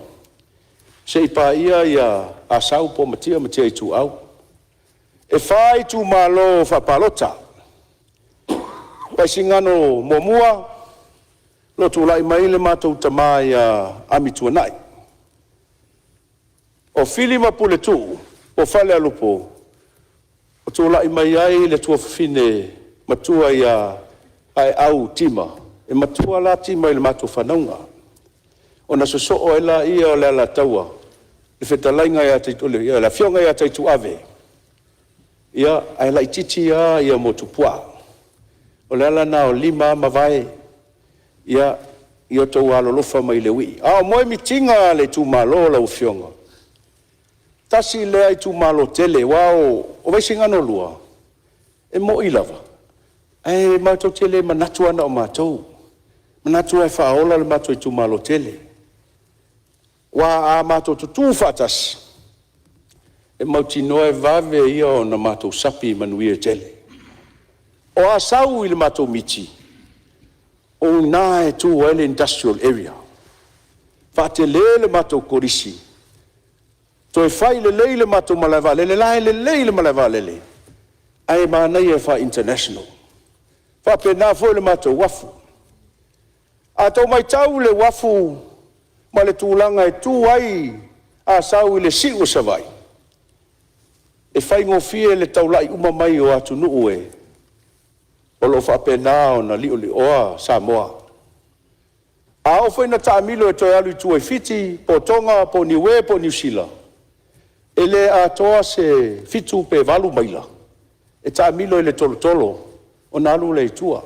S5: seia paia Asau po o Matia ma Matia Ituau. E 4 itumalo faapalota, Vaisigano 1, o lo o tulai mai le matou tama ia Amituanai. O Fili ma Puletuu Po o Falealupo, na tulai mai ai le tuafafine matua ia Aeau Tima, e matua la Tima i le matou fanauga, ona sosoo ai lea o le Alataua, le fetalaiga le afioga ia Taituave, ia, ae laitiiti lava Motuopuaa. O le ala lena o lima lava mavae, ia outou alolofa mai i le uii. A o moemitiga a le itumalo lau Afioga, tasi lea itumalo tele, aua o Vaisigano 2, e moni lava, ae matou te le manatu lava na o matou, e manatu lava e faaola le matou itumalo tele. Aua a matou tutu faatasi, e mautinoa e vave ia ona matou sapi i manuia e tele. O Asau i le matou miti, o i ina e tu ai le industrial area, faatele le matou kolisi, toe fai lelei le matou malae vaalele, o la e lelei le malae vaalele, ae manaia e faa-international. E faapena foi le matou uafu. A outou matau i le uafu ma le tulaga e tu ai Asau i le siu o Savaii, e faigofie le taulai uma mai o atunuu o lo o faapena ona liolioa Samoa. A oo foi ina taamilo e toe alu i tua i Fiti po o Toga po o Niue po o Niu Sila, e le atoa se 7 pe 8 maila e taamilo ai i le tolotolo ona alu lea i tua.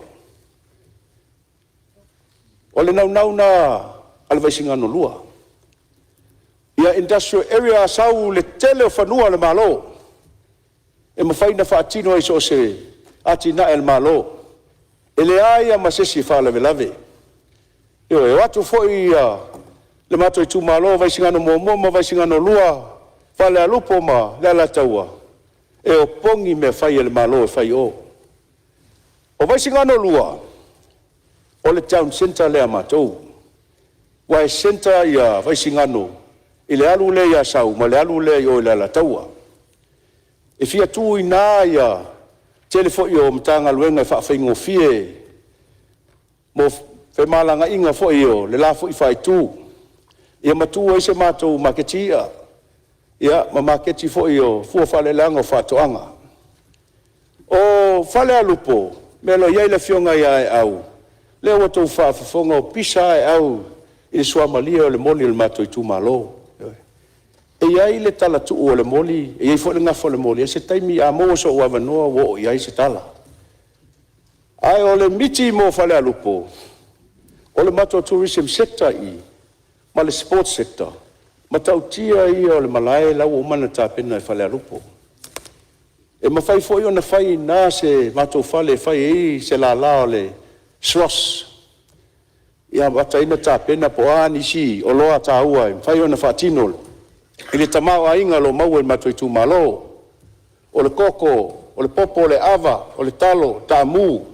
S5: O le naunau lena a le Vaisigano 2, ia industrial area Asau i le tele o fanua o le Malo e mafai ona faatino ai so o se atinae a le Malo. E leai lava ma se isi e faalavelave. Ioe, e o atu foi le matou itumalo o Vaisigano 1 ma Vaisigano 2, Falealupo ma le Alataua, e opogi mea fai a le Malo e fai i o. O Vaisigano 2, o le town centre lea a matou, aua e centre Vaisigano i le alu lea i Asau ma le alu lea i o i le Alataua. E fia tu i ina le tele foi o Matagaluega e faafaigofie mo femalagaaiga foi o le la foi faaitu, ia ma tu ai se matou maketi i'a, ia ma maketi foi o fua o faaeleeleaga o faatoaga. O Falealupo, le mea o lo o i ai le afioga ia Aeau, lea ua outou faafofoga, ua pisa lava Aeau i le suamalie o le moli o le matou itumalo. E i ai le talatuu o le moli, e i ai foi le gafa o le moli, o se taimi a maua sou avanoa ua oo i ai se tala. Ae o le miti mo Falealupo, o le matou tourism sector i i ma le sports sector, o le matautia ia o le malae la ua uma ona tapena i Falealupo. E mafai foi ona fai i ina se matou fale e fai ai se lala o le SROS e amata ai ona tapena po o a nisi oloa taua e mafai ona faatino i le tamaoaiga o lo o maua i le matou itumalo. O le koko, o le popo o le ava, o le talo, taamu.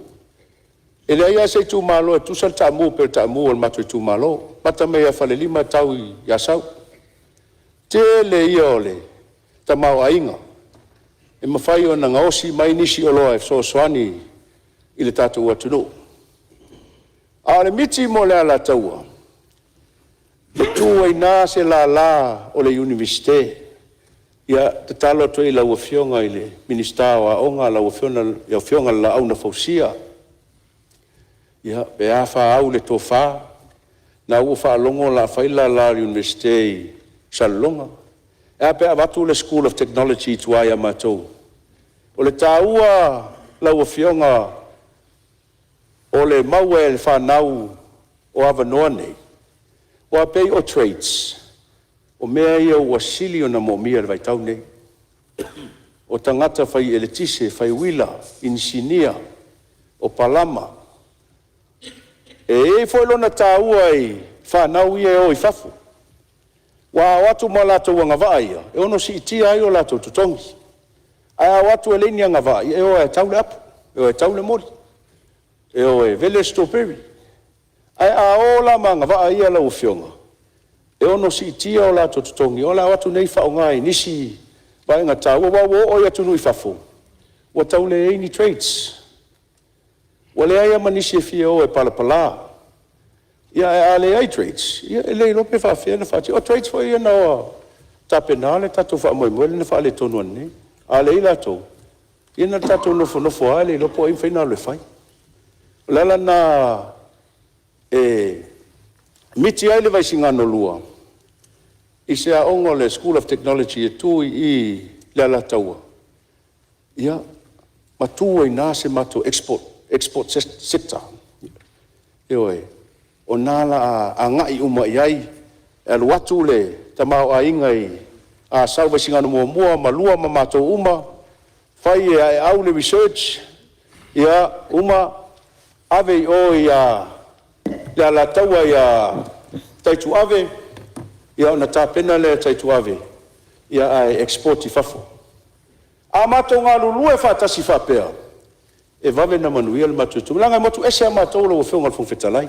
S5: E leai lava se itumalo e tutusa le taamu pei o le taamu a le matou itumalo, amata mai ia Falelima e tau i Asau. O le tele ia o le tamaoaiga e mafai ona gaosi mai nisi oloa e fesoasoani i le tatou atunuu. A o le miti mo le Alataua, e tu ai i ina se lala o le Iunivesite. Ia, e tatalo atu ai i lau Afioga i le Minisita o Aoga lau Afioga i le Laau na Fausia, ia, pe a fa au le tofa, o lena ua ou faalogo o le a fai le lala o le Iunivesite i Salelologa. Ae a pe a avatu le School of Technology i tua ia matou? O le taua lau Afioga o le maua e le fanau o avanoa nei, aua e pei o trades, o mea ia ua sili ona moomia i le vaitau lenei. O tagata fai eletise, fai uila, inisinia, o palama. E i ai foi lona taua i fanau ia e o i fafo, aua a o atu ma latou agavaa ia, e ono siitia ai o latou totogi. Ae a o atu e leai ni agavaa, ia e o lava e tau le apu, e o e tau le moli, e o e vele le strawberry. Ae a o la ma agavaa ia lau Afioga, e ono siitia o latou totogi, o le a o atu nei faaaoga i nisi vaega taua. Aua ua oo i atunuu i fafo, ua tau leai ni trades, ua leai lava ma nisi e fia o e palapala. Ae a leai trades, ia e le iloa pe faapefea ona faatino. O trades foi ia na tapena le tatou faamoemoe lea na faaletonu ananei. A leai latou, ia na o tatou nofonofo lava le iloa po o ai e mafai ona alu e fai. O le ala lena e miti ai le Vaisigano 2 i se aoga o le School of Technology e tu i i i le Alataua, ia, ma tu ai i ina se matou export sector. Ioe. O i ina o le a agai uma i ai, e alu atu le tamaoaiga i Asau, Vaisigano 1 ma 2 ma matou uma, fai e Aeau le research, ia uma ave i o i le Alataua ia Taituave ona tapena lea e Taituave ae export i fafo. A matou galulue faatasi faapea, e vave ona manuia le matou itumalo, leaga e motu ese lava matou lau Afioga i le Fofoga Fetalai.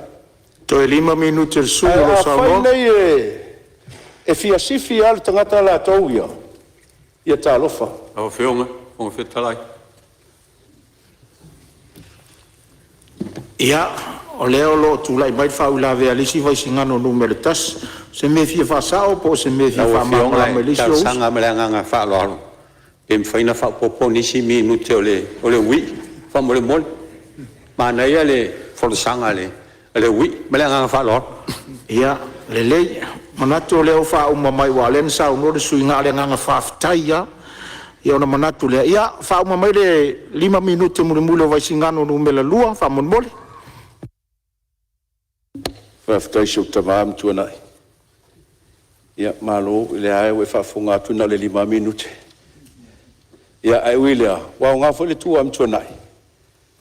S3: Toe 5 minute o le sui usufono o lo o
S5: Ae
S3: saunoa.
S5: afai nei e fia sifi lava le tagata latou ia, ia talofa.
S6: Lau Afioga i le Fofoga Fetalai…
S3: Ia, o lea o lo o tulai mai le faauilavea a le isi Vaisigano 1. O se mea e fia faasao po o se mea e fia
S6: Lau Afioga
S3: faamalamalama i le
S6: e
S3: isi ou uso?
S6: talosaga lava ma le agaga faaaloalo, pe mafai ona faaopoopo nisi minute o le uii faamolemole. Manaia le folasaga a le uii. Ma le agaga faaaloalo.
S3: Ia lelei, manatu o lea ua faauma mai aua o lea na saunoa le sui usufono na o le agaga faafetai lava. Ia ona manatu lea, ia faauma mai le 5 minute mulimuli o Vaisigano 2 faamolemole.
S5: Faafetai i si ou tama Amituanai, ia malo, o lea lava ua e faafofoga atu na o le 5 lava minute. Ae ui i lea, ua aoga foi le tu a Amituanai,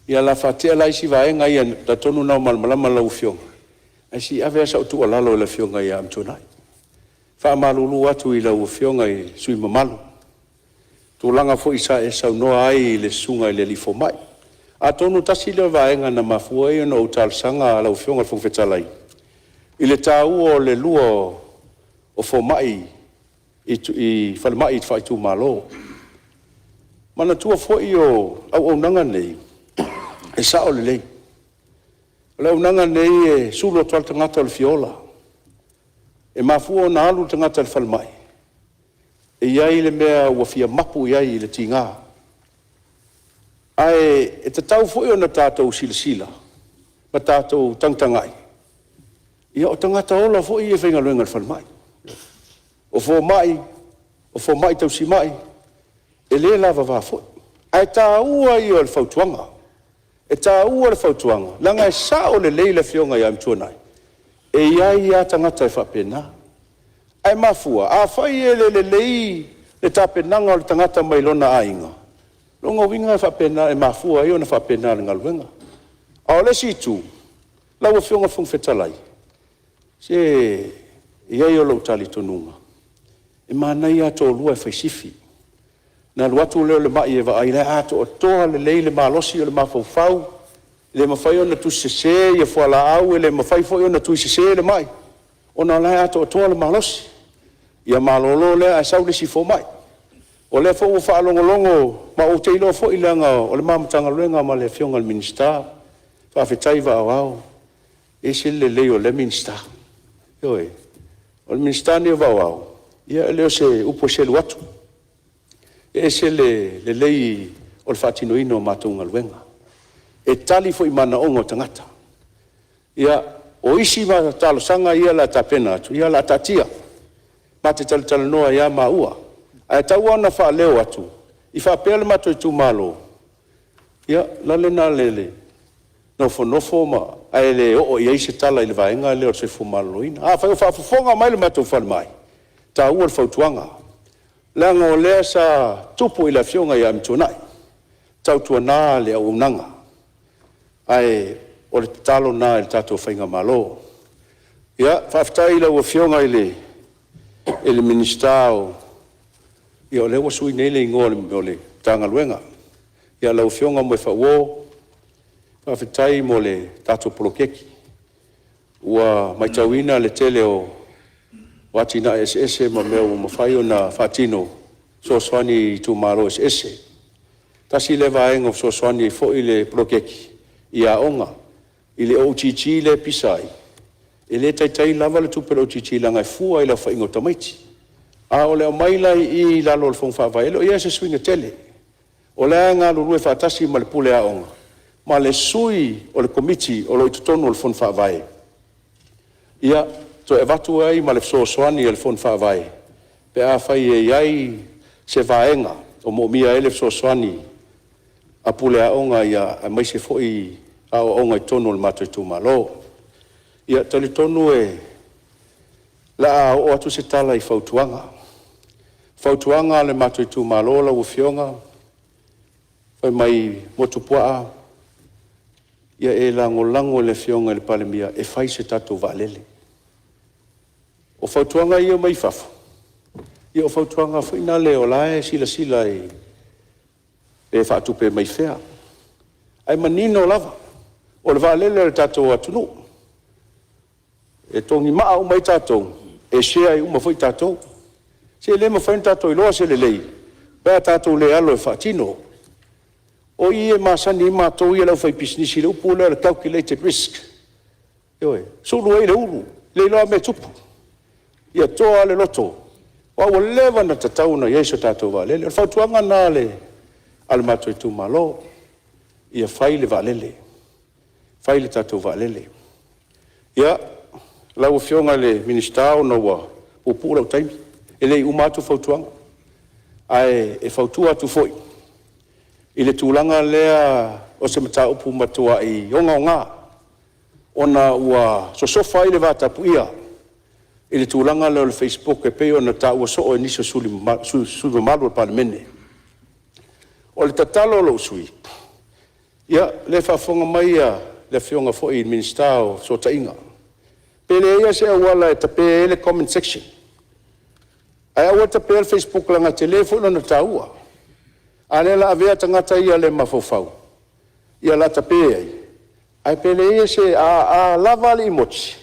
S5: ia o le a faatea la isi vaega ia, ou te talitonu o lena ua malamalama lau Afioga, ae se i ave lava sau tuualalo i le Afioga ia Amituanai. E faamalulu atu i lau Afioga i le sui usufono mamalu, i tulaga foi sa e saunoa ai i le susuga i le alii fomai. Atonu tasi lea o vaega na mafua ai ona ou talosaga lau Afioga i le Fofoga Fetalai, i le taua o le lua o fomai i falemai faaitumalo. Manatua foi o auaunaga nei, e sao lelei, o le auaunaga lenei e sulu atu lava le tagata o le fia ola. E mafua ona alu le tagata i le falemai, e i ai le mea ua fia mapu i ai i le tiga. Ae e tatau foi ona tatou silasila ma tatou tagatagai, ia o tagata ola foi ia e faigaluega i le falemai. O fomai, o fomai tausimai, e le lavava foi. Ae taua ia o le fautuaga. E taua le fautuaga, leaga e sao lelei le Afioga ia Amituanai, e i ai lava tagata e faapena. Ae mafua, afai e le lelei le tapenaga o le tagata mai lona aiga, o lona uiga e faapena, e mafua ai ona faapena i le galuega. A o le isi itu, lau Afioga i le Fofoga Fetalai, se e i ai lou talitonuga, e manaia lava le toalua e fai sifi, ona alu atu lea o le mai e vaai o la e atoatoa lelei le malosi o le mafaufau, e le mafai ona tusi sese fualaau, e le mafai foi ona tusi sese le mai, ona o la e atoatoa le malosi. Ia malolo lea ae sau le isi fomai. O lea foi ua faalogologo ma ou te iloa foi leaga o le ma Matagaluega ma le Afioga i le Minisita, faafetai vaa o Ao, e ese le lelei o lea Minisita. Ioe. O le Minisita lenei o Vaa o Ao, ia e le o se upu e selu atu, e ese le lelei o le faatinoina o matou galuega. E tali foi i manaoga o tagata. Ia, o isi talosaga ia o le a tapena atu, ia o le a taatia, ma te talatalanoa ai lava maua. Ae tau lava ina faaleo atu, i faapea le matou itumalo, ia, o le ala lena o le nofonofo ae le oo i ai se tala i le vaega lea o le soifua maloloina. Afai o faafofoga mai le matou falemai, e taua le fautuaga, leaga o lea sa tupu i le Afioga ia Amituanai, tautuana le auaunaga. Ae o le tatalo lena i le tatou faigamalo. Ia, faafetai i lau Afioga i le Minisita o… ia o lea ua sui nei le igoa o le Matagaluega, lau Afioga Moefaauo, faafetai mo le tatou poloketi. Ua matauina le tele o atinae eseese ma mea ua mafai ona faatino e fesoasoani i itumalo eseese. Tasi lea vaega ua fesoasoani ai foi le poloketi i aoga, i le OGG lea e pisa ai, e le taitai lava le tupe a le OGG leaga e fua i le aofaiga o tamaiti. A o le aumai la i i i lalo o le Fono Faavae, e le o i ai se suiga tele. O la e galulue faatasi ma le Pule Aoga ma le sui o le Komiti o lo o i totonu o le Fono Faavae, ia, toe avatu ai ma le fesoasoani a le Fono Faavae pe afai e i ai se vaega o moomia ai le fesoasoani a Pule Aoga aemaise foi aoaoga i totonu o le matou itumalo. Ia, e talitonu o le a oo atu se tala i fautuaga. O fautuaga a le matou itumalo lau Afioga, fai mai Motuopuaa, ia e lagolago i le Afioga i le Palemia e fai se tatou vaalele. O fautuaga ia mai fafo, ia o fautuaga foi lea o la e silasila pe faatupe mai fea, ae manino lava, o le vaalele a le tatou atunuu, e togimaa uma ai tatou, e share uma ai foi tatou. Se le mafai ona tatou iloa se lelei pe a tatou le alo e faatino. O i e masani ai matou ia le aufaipisinisi i le upu lea o le calculated risk, ioe, sulu ai le ulu, le iloa lava le mea e tupu. Ia toa lava le loto, aua ua leva ona tatau ona i ai se tatou vaalele. O le fautuaga lena a le matou itumalo, ia fai le vaalele, fai le tatou vaalele. Ia, lau Afioga i le Minisita ona ua puupuu lou taimi, e le i uma atu fautuaga, ae fautua atu foi i le tulaga lea o se mataupu matuai ogaoga ona ua sosofa ai le vatapuia i le tulaga lea o le facebook e pei ona taua soo e nisi o sui usufono mamalu o le Palemene. O le tatalo a lou sui usufono, ia o lea e faafofoga mai le Afioga foi i le Minisita o Fesootaiga, pe leai lava se auala e tape ai le comment section, ae aua le tapeina le facebook leaga e tele foi lona taua, a o lea o le a avea tagata ia le mafaufau, ia o le a tape ai. Ae pe leai se… a lava le emoji,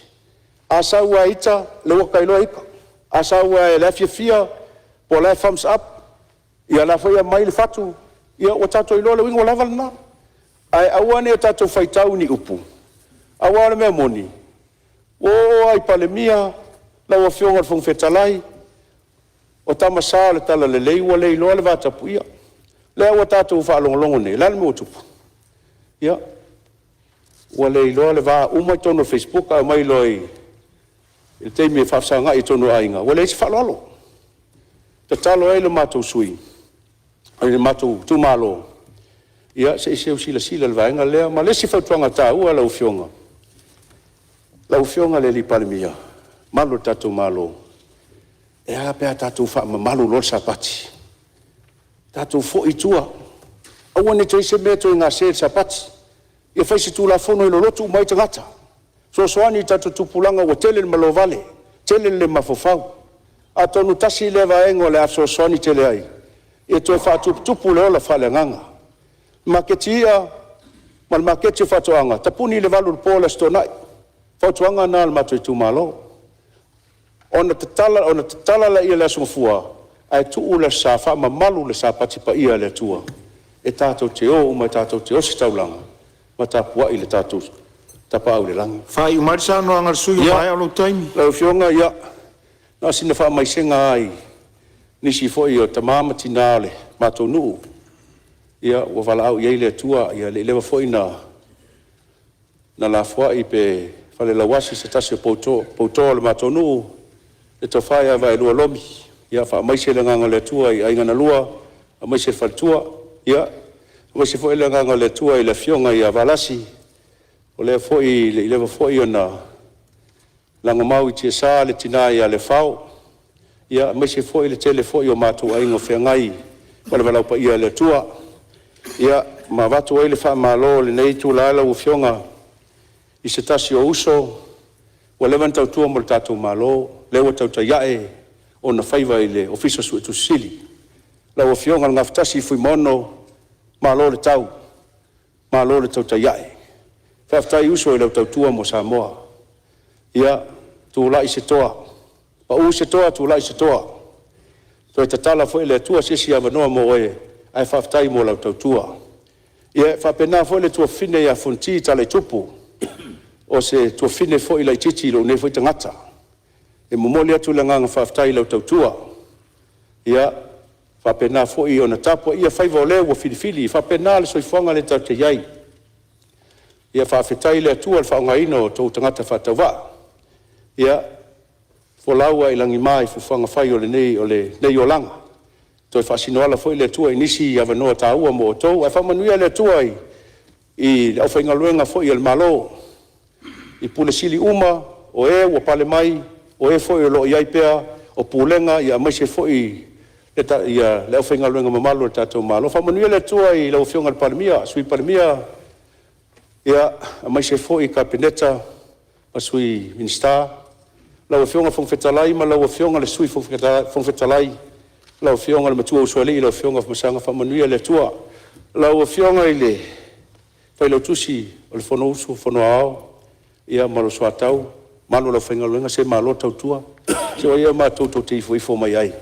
S5: a sau lava e ita, o lea ua ta iloa e ita, a sau lava o la e fiafia po o la e thumbs up, ia o la e foi e aumai le fatu, ia ua tatou iloa le uiga, ua lava lena. Ae aua ne i o tatou faitau i ni upu, aua o le mea moni, ua oo lava i Palemia, lau Afioga i le Fofoga Fetalai, o tama sa o le talalelei ua le iloa le vatapuia. O lea ua tatou faalogologo nei, o le a le mea ua tupu? Ia, ua le iloa le va, uma i totonu o le facebook ae omai loa i le taimi e faafesagai i totonu o aiga, ua leai se faaaloalo. E tatalo ai le matou sui usufono, le matou itumalo, ia se i seu silasila i le vaega lea. Ma le isi fautuaga taua lau Afioga, lau Afioga i le Palemia ma le mamalu o le tatou Malo, e a pe a tatou faamamalu loa le Sapati, tatou foi i tua, aua ne i toe i ai se mea e toe gase i le Sapati. Ia fai se Tulafono e lolotu uma ai tagata, fesoasoani i tatou tupulaga ua tele le malovale, tele le le mafaufau. Atonu tasi lea vaega o le a fesoasoani tele ai e toe faatuputupu le ola faaleagaga. Maketi i'a ma le maketi o faatoaga, tapuni i le 8 i le po le Aso Toonai. O le fautuaga lena a le matou itumalo, ona tatala lea i le Aso Gafua ae tuu le Aso Sa e faamamalu le Sapati paia a le Atua e tatou te o uma tatou te ositaulaga ma tapuai i le tatou Tapaau i le Lagi.
S3: Faaiu mai le saunoaga a le sui usufono ua maea lou taimi.
S5: Lau Afioga, ia, na o sina faamaisega lava i nisi foi o tama ma tina o le matou nuu ua valaau i ai le Atua, e le i leva foi ona lafoai pe falelauasi se tasi o pouto o le matou nuu, le Tofa ia Vaelua Lomi. Ia faamaise le agaga o le Atua i aiga na lua, faamaise le faletua. Ia faamaise foi le agaga o le Atua i le afioga ia Valasi, o lea foi e le i leva foi ona lagomau i tiasa le tina ia Lefao, aemaise foi le tele foi o matou aiga o feagai ma le valaau paia a le Atua. Ia, ma avatu ai le faamalo i lenei itula lau Afioga i se tasi o uso ua leva ona tautua mo le tatou Malo, lea ua tautai ae ona faiva i le Ofisa Suetusi Sili, lau Afioga i le Gafatasi Fuimaono, malo le tau, malo le tautai ae. Faafetai uso i lau tautua mo Samoa. Ia, tulai se toa, pau se toa tulai se toa, toe tatala foi e le Atua se isi avanoa mo oe, ae faafetai mo lau tautua. Ia e faapena foi le tuafafine ia Fonoti Talaitupu, o se tuafafine foi laitiiti i lou nei foi tagata. E momoli atu le agaga faafetai i lau tautua. Ia faapena foi ona tapuaia faiva o le ua filifili, e faapena le soifuaga lea tatou te i ai. Ia faafetai i le Atua i le faaaogaina o outou tagata faatauvaa. Ia folau lava i lagima i fuafuaga fai o lenei olaga, toe faasinoala foi le Atua i nisi avanoa taua mo outou. Ae faamanuia le Atua i le aufaigaluega foi a le Malo i Ofisa Sili uma o e ua pale mai, o e foi o lo o i ai pea o Pulega aemaise foi le aufaigaluega mamalu a le tatou Malo. Faamanuia le Atua i lau Afioga i le Palemia, Sui Palemia, aemaise foi le Kapeneta ma Sui Minisita. Lau Afioga i le Fofoga Fetalai ma lau Afioga i le Sui Fofoga Fetalai, lau Afioga i le Matuausoalii lau Afioga Afamasaga, faamanuia le Atua. Lau Afioga i le Failautusi o le Fonousu a Fono Aoao ma lou soatau, le mamalu o le aufaigaluega, se malo tautua. Se o ai ea matou tou te ifoifo mai ai?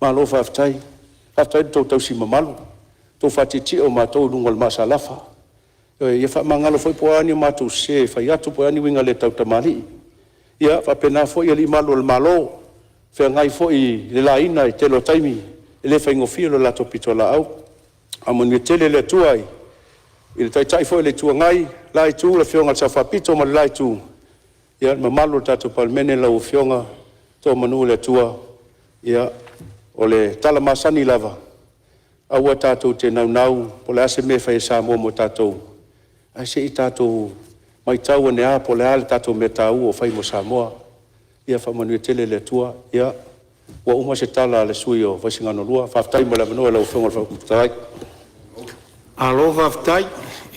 S5: Malo faafetai. Faafetai i le tou tausi mamalu, le tou faatietie o matou i luga o le maasalafa. Ioe. Ia faamagalo foi po o a ni matou sese e fai atu po o a ni uiga le tautamalii. Ia faapena foi alii malu o le Malo o feagai foi i le laina i le tele o taimi, e le faigofie le latou pitolaau. Faamanuia tele le Atua i le Taitai foi o le Itu Agai, le la Itu, le Afioga i le Sao Faapito ma le la Itu, ia le mamalu o le tatou Palemene, lau Afioga toa manu le Atua. Ia, o le tala masani lava, aua tatou te naunau po o le a se mea e fai a Samoa mo tatou, ae se i tatou matau ane lava po o le a le tatou mea taua o fai mo Samoa. Ia faamanuia tele le Atua. Ia, ua uma se tala a le sui usufono o Vaisigano 2, faafetai mo le avanoa i lau Afioga i le Fofoga Fetalai. Malo faafetai,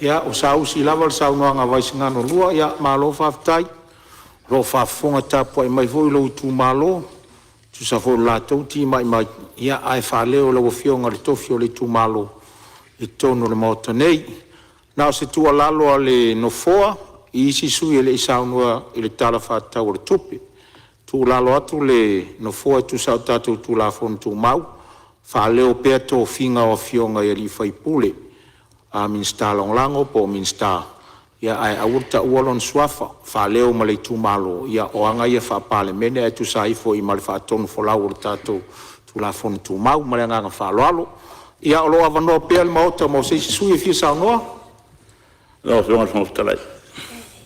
S5: ua saausi lava le saunoaga a Vaisigano 2. Malo faafetai, o lo o faafofoga tapuai mai foi lou itumalo e tusa foi o le latou timai mai, ae faaleo e lau afioga le tofi o le itumalo i totonu o le Maota nei. Na o se tuualalo a le Nofoa i isi sui usufono e le i saunoa i le Tala Faatatau o le Tupe. E tuualalo atu le Nofoa e tusa o tatou Tulafono Tumau, faaleo pea tofiga o afioga i sui usufono, a Minisita Lagolago po o Minisita, ae aua le taua lona suafa, faaleo ma le itumalo. O aga ia faa-Palemene ae tusa ai foi ma le faatonufolau o le tatou Tulafono Tumau. Ma le agaga faaaloalo. Ia o lo o avanoa pea le Maota mo se isi sui usufono e fia saunoa.
S7: Lau Afioga i le Fofoga Fetalai.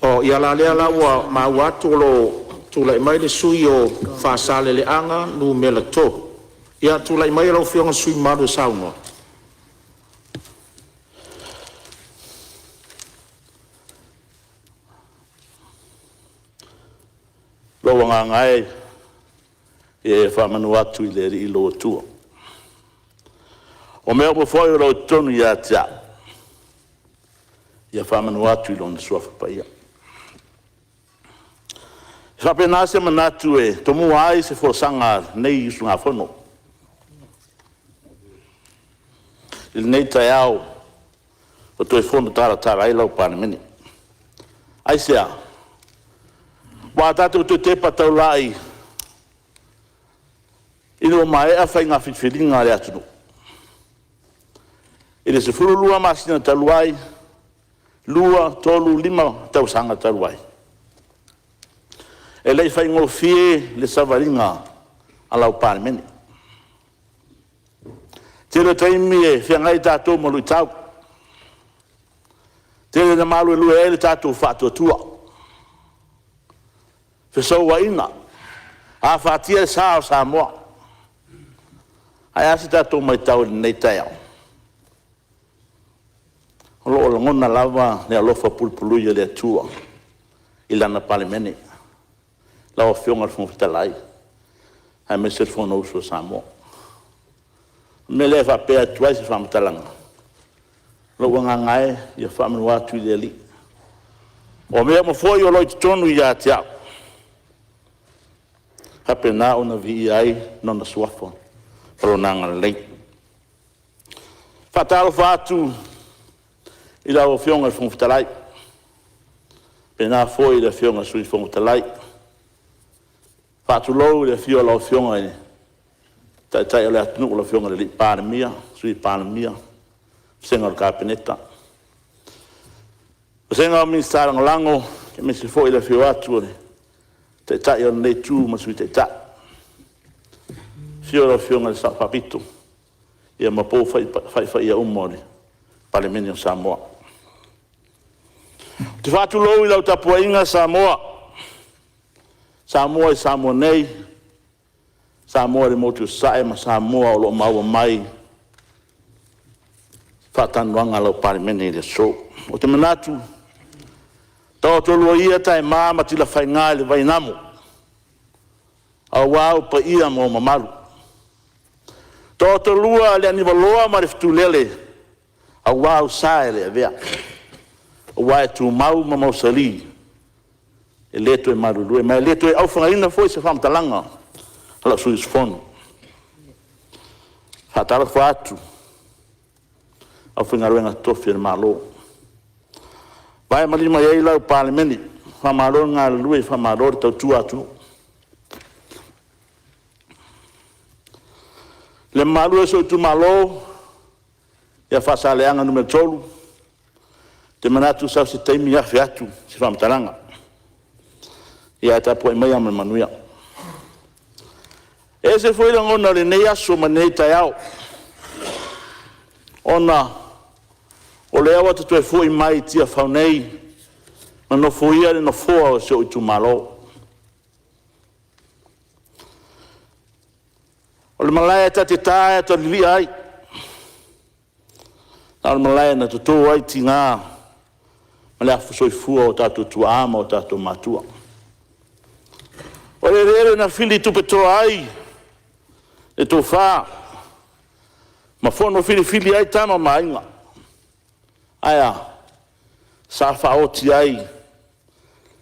S3: O lea la ua maua atu o lo o tulai mai le sui usufono mo Faasaleleaga 3. Ia tulai maia lau Afioga i le sui usufono mamalu e saunoa.
S7: Lou agaga e, ia e faamanu atu i le Alii lou Atua. O mea uma foi o lo o i totonu ia te au, ia faamanu atu i Lona Suafa Paia. E faapena se manatu e tomua ai se folasaga a lenei usugafono i lenei taeao ua toe fono talatala ai lau Palemene. Aisea? Aua a tatou toe tepa taulai ina ua maea faiga filifiliga a le atunuu i le 12 masina talu ai, 2, 3, 5 tausaga talu ai, e le i faigofie le savaliga a lau Palemene. O le tele o taimi e feagai tatou ma luitau, tele ina maluelue ai lo tatou faatuatua, fesouaina, afatia le sa o Samoa. Ae a se tatou matau i lenei taeao? O lo o lagona lava le alofa pulepuleai o le Atua i Lana Palemene, lau Afioga i le Fofoga Fetalai aemaise le Fonousu a Samoa. O le mea lea e faapea atu ai se faamatalaga, lou agaga e, ia faamanu atu i le Alii. O mea uma foi o lo o i totonu ia te au, faapena ona viia ai Lona suafa ma Lona agalelei. E faatalofa atu i lau Afioga i le Fofoga Fetalai, faapena foi le Afioga i le Sui Fofoga Fetalai. E faatulou i le afio o lau Afioga i le Taitai o le atunuu lau Afioga i le Palemia, Sui Palemia, vasega o le Kapeneta, vasega o Minisita Lagolago, aemaise foi le afio atu o le Taitai o lenei Itu ma le Sui Taitai. Afio Afio lau Afioga i le Sao Faapito ma pou faifaia uma o le Palemene o Samoa. Ou te faatulou i lau tapuaiga Samoa, Samoa i Samoa nei, Samoa i le Motu i Sasae ma Samoa o lo o maua mai faatalanoaga a lau Palemene i le aso. Ou te manatu, taoto lua ia taema ma tilafaiga i le vainamo aua ou paia ma ou mamalu. Taoto lua le aniuvaloa ma le fetulele aua ou sa e le avea, aua e tumau ma mausali e le toe malulue ma e le toe aufagaina foi se faamatalaga a lou sui usufono. E faatalofa atu i le aufaigaluega totofi a le Malo o vae ma lima i ai lau Palemene, faamalo le galulue, faamalo le tautua atunuu. Le mamalu e o si ou itumalo ia Faasaleleaga Nu.3, ou te manatu sau se taimi afe atu se faamatalaga, ae tapuai maia ma le manuia. E ese foi lagona o lenei aso ma lenei taeao, ona o lea ua ta toe foi mai i Tiafau nei ma nofoia le nofoa o si ou itumalo. O le malae ta te ta ae ta lilia ai, a o le malae na toto ai tiga ma le afu soifua o tatou tuaa ma o tatou matua. O le eleele na fili tupetoa ai le tofa ma fono filifili ai Tama ma Aiga. Ae a? Sa faaoti ai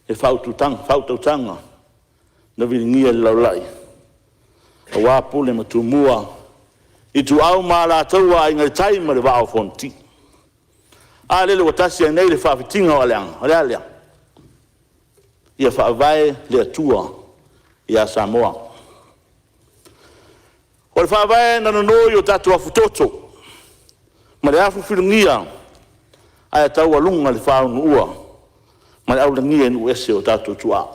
S7: le faautautaga na viligia i le laulai aua Pule ma Tumua, Ituau ma Alataua, Aiga i le Tai ma le Vaa o Fonoti. A lele ua tasi ai nei le faafitiga o aleaga, o le a lea? Ia faavae le Atua ia Samoa. O le Faavae na nono i o tatou afutoto ma le afufulugia ae taualuga i le faaunuua ma le aulagia i nuu ese e o tatou tuaa.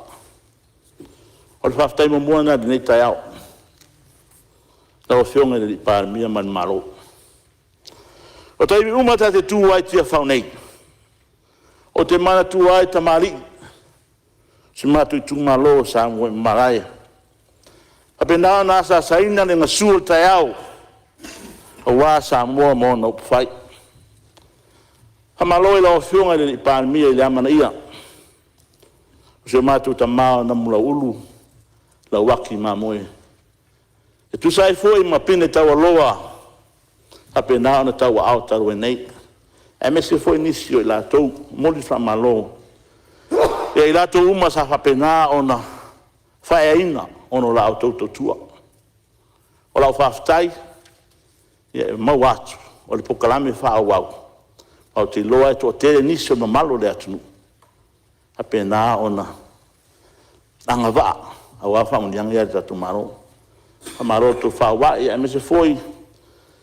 S7: O le faafetai muamua lena i lenei taeao lau Afioga i le Palemia ma le Malo. O taimi uma ta te tu ai i Tiafau nei, ou te manatua ai tamalii o si o matou itumalo sa muaimalae. E faapena ona asaasaina le gasu o le taeao aua Samoa ma ona upufai. Faamalo i lau Afioga i le Palemia i le amanaia o si o matou tama o Namulauulu Lauaki Mamoe e tusa ai foi ma pine taualoa ua faapena ona tauaao talu ai nei, aemaise foi nisi o i latou. E momoli le faamalo ia i latou uma sa faapena ona faaeaina ona o la outou tautua. O lau faafetai, e maua atu o le polokalame faaauau, ae ou te iloa e toatele nisi o le mamalu o le atunuu e faapena ona agavaa aua faamanuiaga ia a le tatou Malo. Faamalo le tofa aua'e, aemaise foi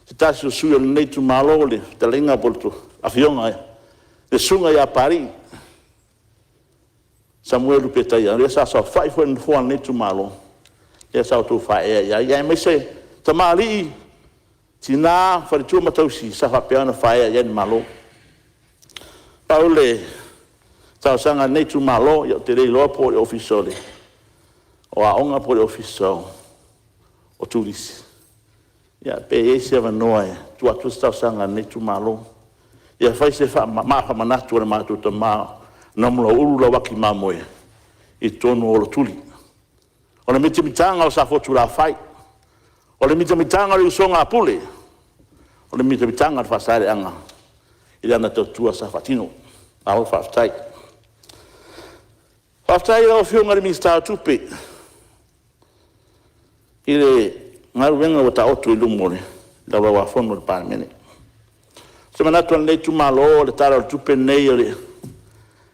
S7: se tasi o sui usufono o lenei itumalo le fetalaiga po o le Afioga le Susuga ia Papalii Samuelu Petaia, lea sa saofai foi i le nofoa o lenei itumalo, lea sa outou faaeaea i ai, aemaise tamalii, tina, faletua ma tausi sa faapea ona faaee i ai le Malo. Pau le talosaga a lenei itumalo, ia ou te le iloa po o le Ofisa o Aoga po o le Ofisa o Turisi, pe i ai se avanoa e tuu atu ai se talosaga a lenei itumalo, ia fai se maa faamanatu a le matou tama o Namulauulu Lauaki Mamoe i totonu o Oliituli. O le mitamitaga o Safotulafai, o le mitamitaga o le usoga a Pule, o le mitamitaga a le Faasaleleaga i lana tautua sa faatino. Malo faafetai. Faafetai i lau Afioga i le Minisita o Tupe i le galuega ua taoto i luma o le Laulau-a-Fono a le Palemene. O se manatu o lenei itumalo o le Tala o le Tupe lenei,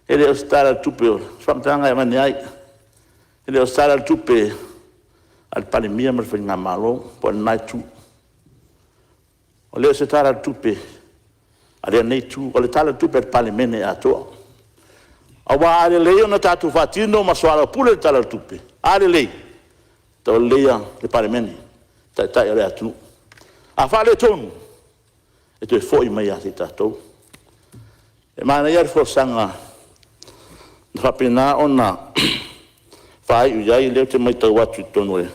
S7: e le o se Tala o le Tupe, o se faamatalaga e avane ai, e le o se Tala o le Tupe a le Palemia ma le Faigamalo po o lena Itu. E le o se Tala o le Tupe a lenei Itu, o le Tala o le Tupe a le Palemene atoa. Aua a lelei ona tatou faatino ma soalaupule le Tala o le Tupe, a lelei, tauleleia le Palemene, Taitai o le atunuu. A faaletonu, e toe foi mai ia i tatou. E manaia le folasaga na faapena ona faaiu i ai, o lea ou te matau atu i totonu o le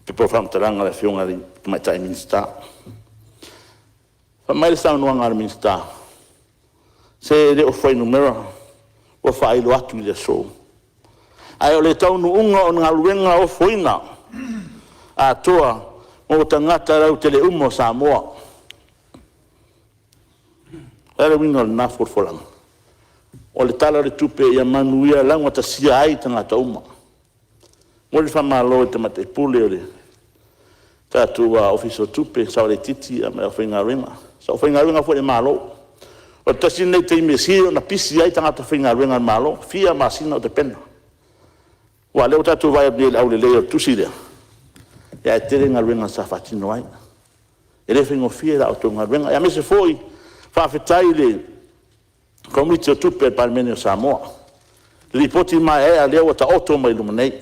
S7: pepa o faamatalaga a le Afioga i le Tamaitai Minisita. Fai mai le saunoaga a le Minisita, se e le o fuainumera ua faailoa atu i le aso, ae o le taunuuga o galuega ofoina atoa mo tagata lautele uma o Samoa. O le a le uiga o lena folafolaga? O le Tala o le Tupe ia manuia laugatasia ai tagata uma. E momoli le faamalo i le Tamaitai Pule o le tatou Ofisa o Tupe, le Saoleitiiti ma le aufaigaluega. O aufaigaluega foi a le Malo. O le tasi lenei taimi e sili ona pisi ai tagata faigaluega a le Malo, e fia masina o tapena. Aua o lea ua tatou vaai atu nei i le aulelei o le tusi lea, ae tele galuega sa faatino ai. E le faigofie la outou galuega, aemaise foi faafetai i le Komiti o Tupe a le Palemene o Samoa i le Lipoti maeaea lea ua taoto mai i luma nei.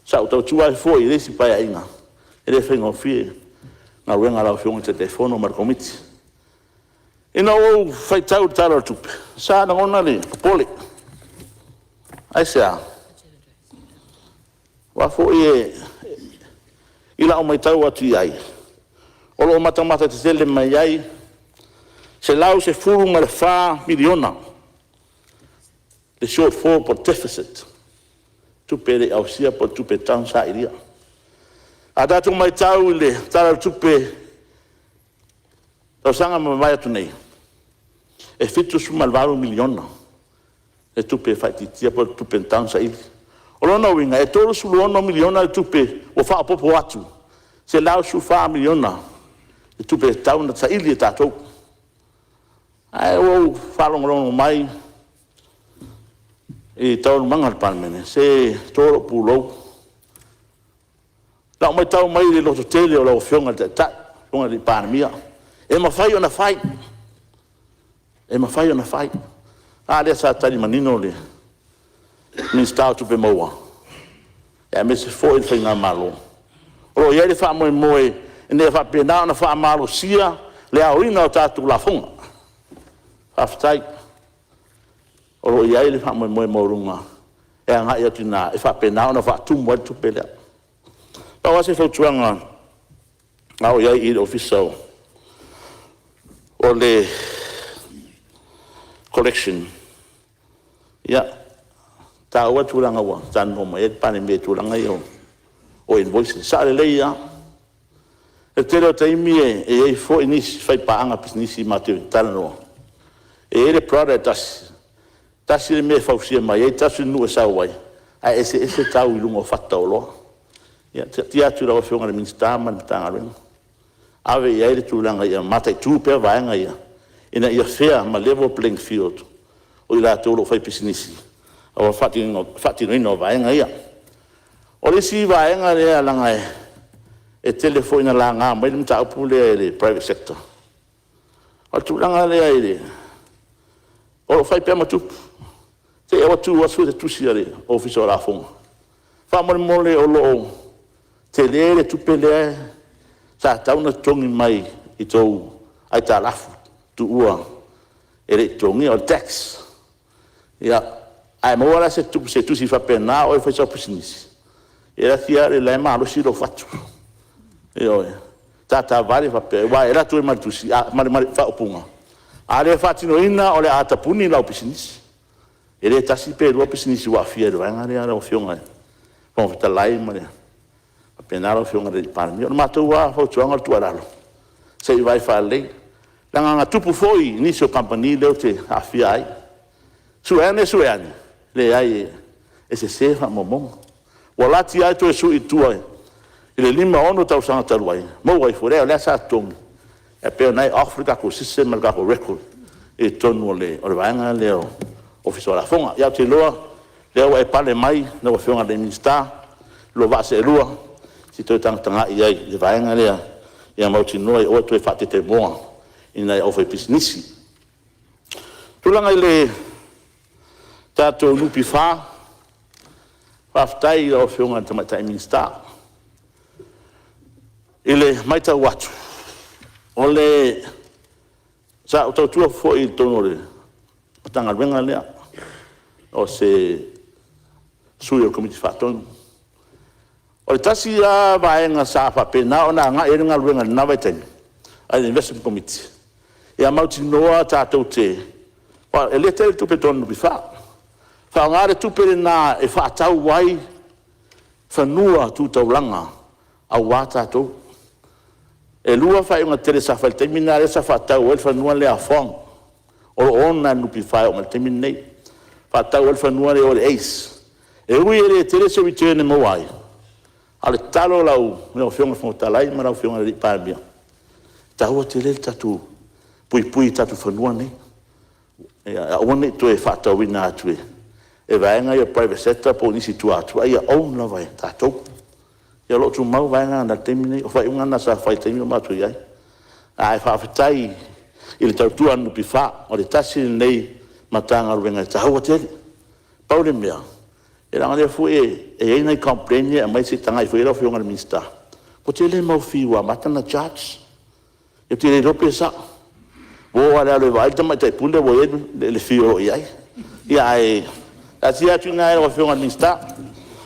S7: Sa ou tautua ai foi i le isi Paeaiga, e le faigofie le galuega a lau Afioga i le Taitaifono ma le Komiti. Ina ua ou faitau i le Tala o le Tupe, sa lagona le popole. Aisea? Aua foi i lau matau atu i ai, o lo o matamata tetele mai ai $114 miliona le shortfall po o le deficit, tupe e le i ausia po o le tupe e tatau ona sailia. A tatou matau i le Tala o le Tupe i le tausaga na mavae atu nei, e $78 miliona le tupe e faaitiitia po o le tupe e tatau ona saili. O lona uiga, e $36 miliona le tupe ua faaopoopo atu, $114 miliona le tupe e tatau ona saili e tatou. Ae ua ou faalogologo mai i taualumaga a le Palemene, se e to lou pulou. I lau matau mai i le lototele o lau Afioga i le Taitai, lau Afioga i le Palemia, e mafai ona fai, e mafai ona fai. A lea sa tali manino le Minisita o Tupe Maua aemaise foi le Faigamalo, o lo o i ai le faamoemoe ina ia faapena ona faamalosia le aoina o tatou lafoga. Faafetai. O lo o i ai le faamoemoe maualuga e agai atu i ina e faapena ona faatumu ai le tupe lea. Pau lava se fautuaga a o i ai i le Ofisa o le Collection, ia, e taua le tulaga ua saunoa mai ai le Palemia i tulaga ia o invoices. E sao lelei lava. O le tele o taimi e i ai foi nisi faipaaga pisinisi matou te talanoa, e i ai le product e tasi, tasi le mea e fausia mai ai, tasi le nuu e sau ai, ae eseese tau i luga o fata o oloa. Ia, e taatia atu i lau Afioga i le Minisita ma le Matagaluega, ave i ai le tulaga ia mataitu pea vaega ia, ina ia fair ma level playing field o i latou o lo o faipisinisi aua le faatinoina o vaega ia. O le isi vaega lea leaga e tele foi ina laga mai le mataupu lea e le private sector, o le tulaga lea o lo o fai pea ma tupu, se i avatu atu le tusi a le Ofisa o Lafoga, faamolemole o lo o tele le tupe lea sa tatau ona totogi mai i tou aitalafu tuua e le i totogia, o le tax. Ia, a e maua la se tusi faapena a o oe o fai sau pisinisi, e laki lava oe o la e malosi lou fatu, ioe, tata vale faapea, aua e alu atu ai ma le tusi ma le faaupuga, a le faatinoina o le a tapuni lau pisinisi. E le tasi pe lua pisinisi ua aafia i le vaega lea lau Afioga i le Fofoga Fetalai ma faapena lau Afioga i le Palemia. O le matou lava fautuaga o le tuualalo, se i vaai faalelei, leaga na tupu foi i nisi o kamupani lea ou te aafia ai, sue ane sue ane, leai e sese faamaumauga. Ua lati lava le toe sui i tua i le 5, 6 tausaga talu ai, maua ifo, leai o lea sa totogi, ae pei o lena e off le tatou system ma le tatou record i totonu o le vaega lea o le Ofisa o Lafoga. Ae ou te iloa o lea ua e pale mai lau Afioga i le Minisita, lua vaa seelua, se i toe tagatagai i ai i le vaega lea ia mautinoa aua le toe faatetemoa i nai aufaipisinisi. O le tulaga i le tatou NPF, faafetai i lau Afioga i le Tamaitai Minisita. I le matau atu, sa ou tautua foi i totonu o le Matagaluega lea, o se sui o le Komiti Faatonu. O le tasi lava vaega sa faapena ona agai i ai le galuega i lena vaitaimi a le Investment Committee, ia mautinoa tatou te… aua e le tele tupe i totonu o le NPF, faaaoga le tupe lena e faatau ai fanua tu taulaga aua tatou. E 2 faaiuga tetele sa fai i le taimi lena lea sa faatau ai le fanua lea a Fong o lo o ona e le NPF e oo mai i le taimi lenei, faatau ai le fanua lea i o i le ACE. E ui e le tele se return e maua ai, a o le tatalo i lau Afioga i le Fofoga Fetalai ma lau Afioga i le Palemia, e taua tele le tatou puipui i tatou fanua nei, ia aua ne i toe faatauina atu e vaega ia o le private sector po o nisi i tua atu, a ia own lava e tatou. Ia o lo o tumau vaega na i le taimi lenei. O faaiuga na sa fai i le taimi a o matou i ai. Ae faafetai i le tautua a le NPF, o le tasi lenei Matagaluega e taua tele. Pau le mea, leaga o lea foi e i ai nai complain ia e aumai se i tagai ifo i ai lau Afioga i le Minisita, ua tele mau fee ua amata ona charge. Ou te le iloa pe sao. Ua oo lava i le alu e vaai le tamaitai pule ua i ai le fee o lo o i ai. Ia ae taatia atu i ina i lau Afioga i le Minisita.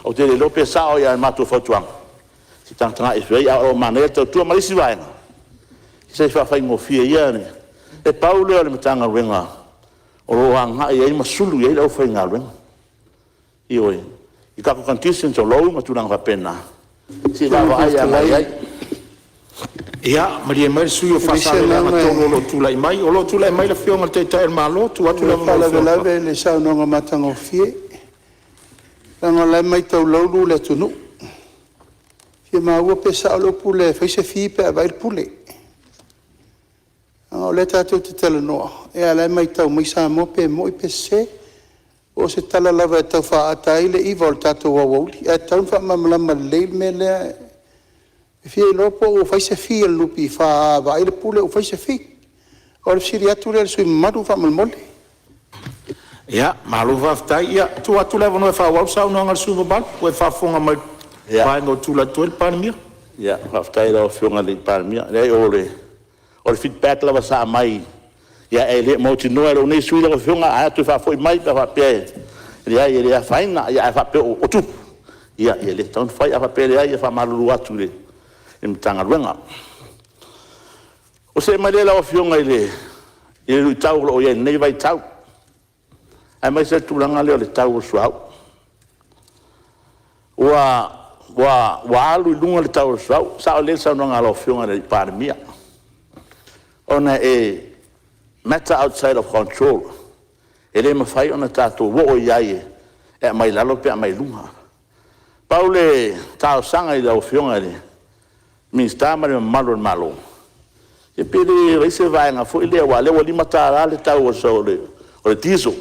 S7: Ou te le iloa pe sao, ae o le matou fautuaga, se i tagatagai ifo i ai, ae o lo o manaia le tautua. Ma le isi vaega, se i faafaigofie ia, e pau lea o le Matagaluega o lo o agai i ai ma sulu i ai le aufaigaluega. Ioe. I tatou conditions o loan ma tulaga faapena, se i vaavaai agai i ai.
S3: Ia, malie mai le sui usufono mo Faasaleleaga 3 o lo o tulai mai. O lo o tulai mai le Afioga i le Taitai o le Malo. Tuu atu le
S1: E
S3: avanoa i le
S1: faalavelave i le saunoaga matagofie, leaga o la e matau laulu le atunuu. E fia maua pe sao le upu lea e fai se fee pe a vaai le pule. Leaga o lea tatou te talanoa, a o la e matau mai Samoa pe moni pe sese. Po o se tala lava e tau faaata ai le iva o le tatou aoauli, ae tatau ona faamalamalama lelei le mea lea. E fia iloa po ua fai se fee a le NPF a vaai le pule ua fai se fee. O le fesili atu lea i le sui usufono mamalu faamolemole.
S3: Ia, malo faafetai. Ia, tuu atu le avanoa e faaauau le saunoaga a le sui usufono mamalu, ua e faafofoga mai i le vaega ua tulai atu ai le Palemia.
S7: Ia, faafetai i lau Afioga i le Palemia. Leai o le feedback lava sa aumai, ae le mautinoa e lou nei sui usufono lau Afioga, ae a toe faafoi mai pe a faapea e leai e le afaina. Ae a faapea o tupu, ia e le tatau ona fai, ae a faapea e leai, e faamalulu atu i le Matagaluega. Ona see mai lea lau Afioga i le luitau o lo o i ai i lenei vaitau, aemaise le tulaga lea o le tau o le suauu. Ua alu i luga le tau o le suauu, e sao lelei le saunoaga a lau Afioga i le Palemia, ona e matter outside of control, e le mafai ona tatou oo i ai e aumai i lalo pe aumai i luga. Pau le talosaga i lau Afioga i le Minisita ma le mamalu o le Malo, ia pe le i ai se vaega foi lea aua o lea ua $5 le tau o le diesel,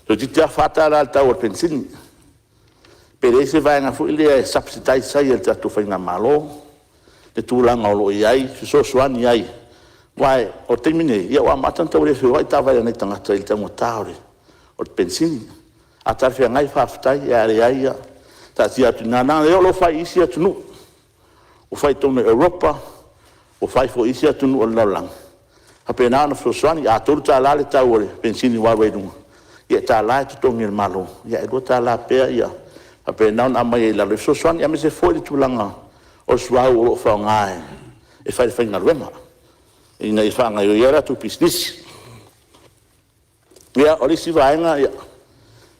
S7: toeitiiti lava $4 le tau o le penisini. Pe leai se vaega foi lea e subsidise ai e le tatou faigamalo le tulaga o lo o i ai e fesoasoani ai, aua o le taimi lenei, ua amata ona tau le feoai taavale a nai tagata i le taugata o le penisini. A talafeagai faafetai, ae a leai, ia taatia atu i ina, leaga o lea o lo o fai i isi atunuu, ua fai i totonu o Europa, ua fai foi i isi atunuu o le lalolagi, e faapena ona fesoasoani. A $3 le tau o le penisini ua alu ai i luga, ia e $1 e totogi e le Malo, ae $2 pea ia faapena ona aumai ai i lalo e fesoasoani, aemaise foi le tulaga o le suauu o lo o faaaoga e fai ai faigaluega ina ia faagaoioi ai a latou pisinisi. Ia, o le isi vaega,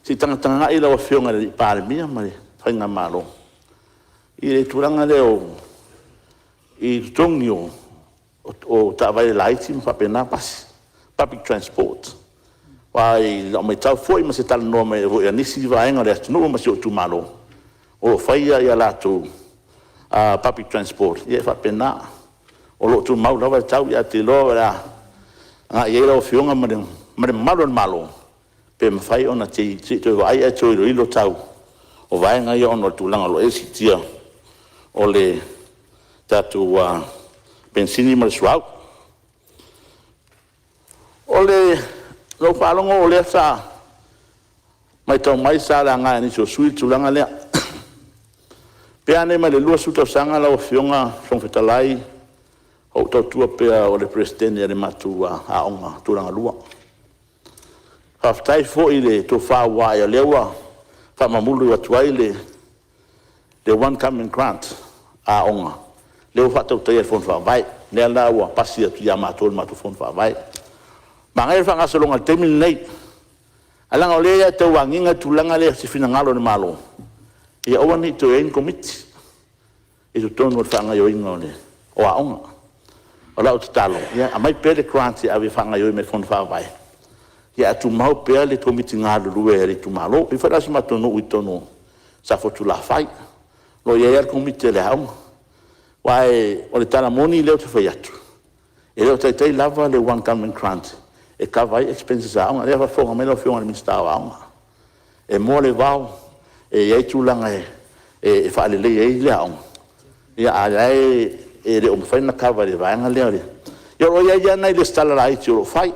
S7: se i tagatagai lau Afioga i le Palemia ma le faigamalo i le tulaga lea i totogi o taavale laiti ma faapena pasi, public transport. Aua i lau matau foi ma se talanoa mai foi a nisi vaega o le atunuu ma si ou itumalo, o lo o fai a latou public transport, ia e faapena. O lo o tumau lava le tau, ae ou te iloa o le a agai i ai lau Afioga ma le mamalu o le Malo, pe mafai ona se i toe vaai ae toe iloilo tau o vaega ia ona o le tulaga o lo o i ai le siitia o le tatou penisini ma le suauu. Na ou faalogo o lea sa matau mai sa laga e nisi o sui usufono le tulaga lea, pe Pe a nei ma le 20 tausaga lau Afioga i le Fofoga Fetalai o ou tautua pea o le Peresetene o le matou Aoga Tulagalua. Faafetai foi i le tofa ua ae o lea ua faamamulu atu ai le One Government Grant a aoga, lea ua faatautaia e le Fono Faavae, lea la ua pasi atu ia matou i le matou Fono Faavae. Manaia le faagasologa i le taimi lenei, ae leaga o lea e tau agiga le tulaga lea i se finagalo o le Malo ia aua ne i toe i ai ni Komiti i totonu o le faagaoioiga o aoga. O lau tatalo, ia aumai pea le grant e ave e faagaoioi mai i le Fono Faavae, ae tumau pea le Komiti galulue a le itumalo. E pei foi la o si matou nuu i totonu o Safotulafai, o lo o i ai lava le Komiti a le aoga. Aua o le tala moni lea ou te fai atu, e le o taitai lava le One Government Grant e kava ai expenses a aoga. O lea e faafofoga mai lau Afioga i le Minisita o Aoga, e moa le vao, e i ai tulaga e faaleleia ai le aoga, a o la e le o mafai ona kava e le vaega lea. Ia o lo o i ai lava nai resitala laiti o lo o fai.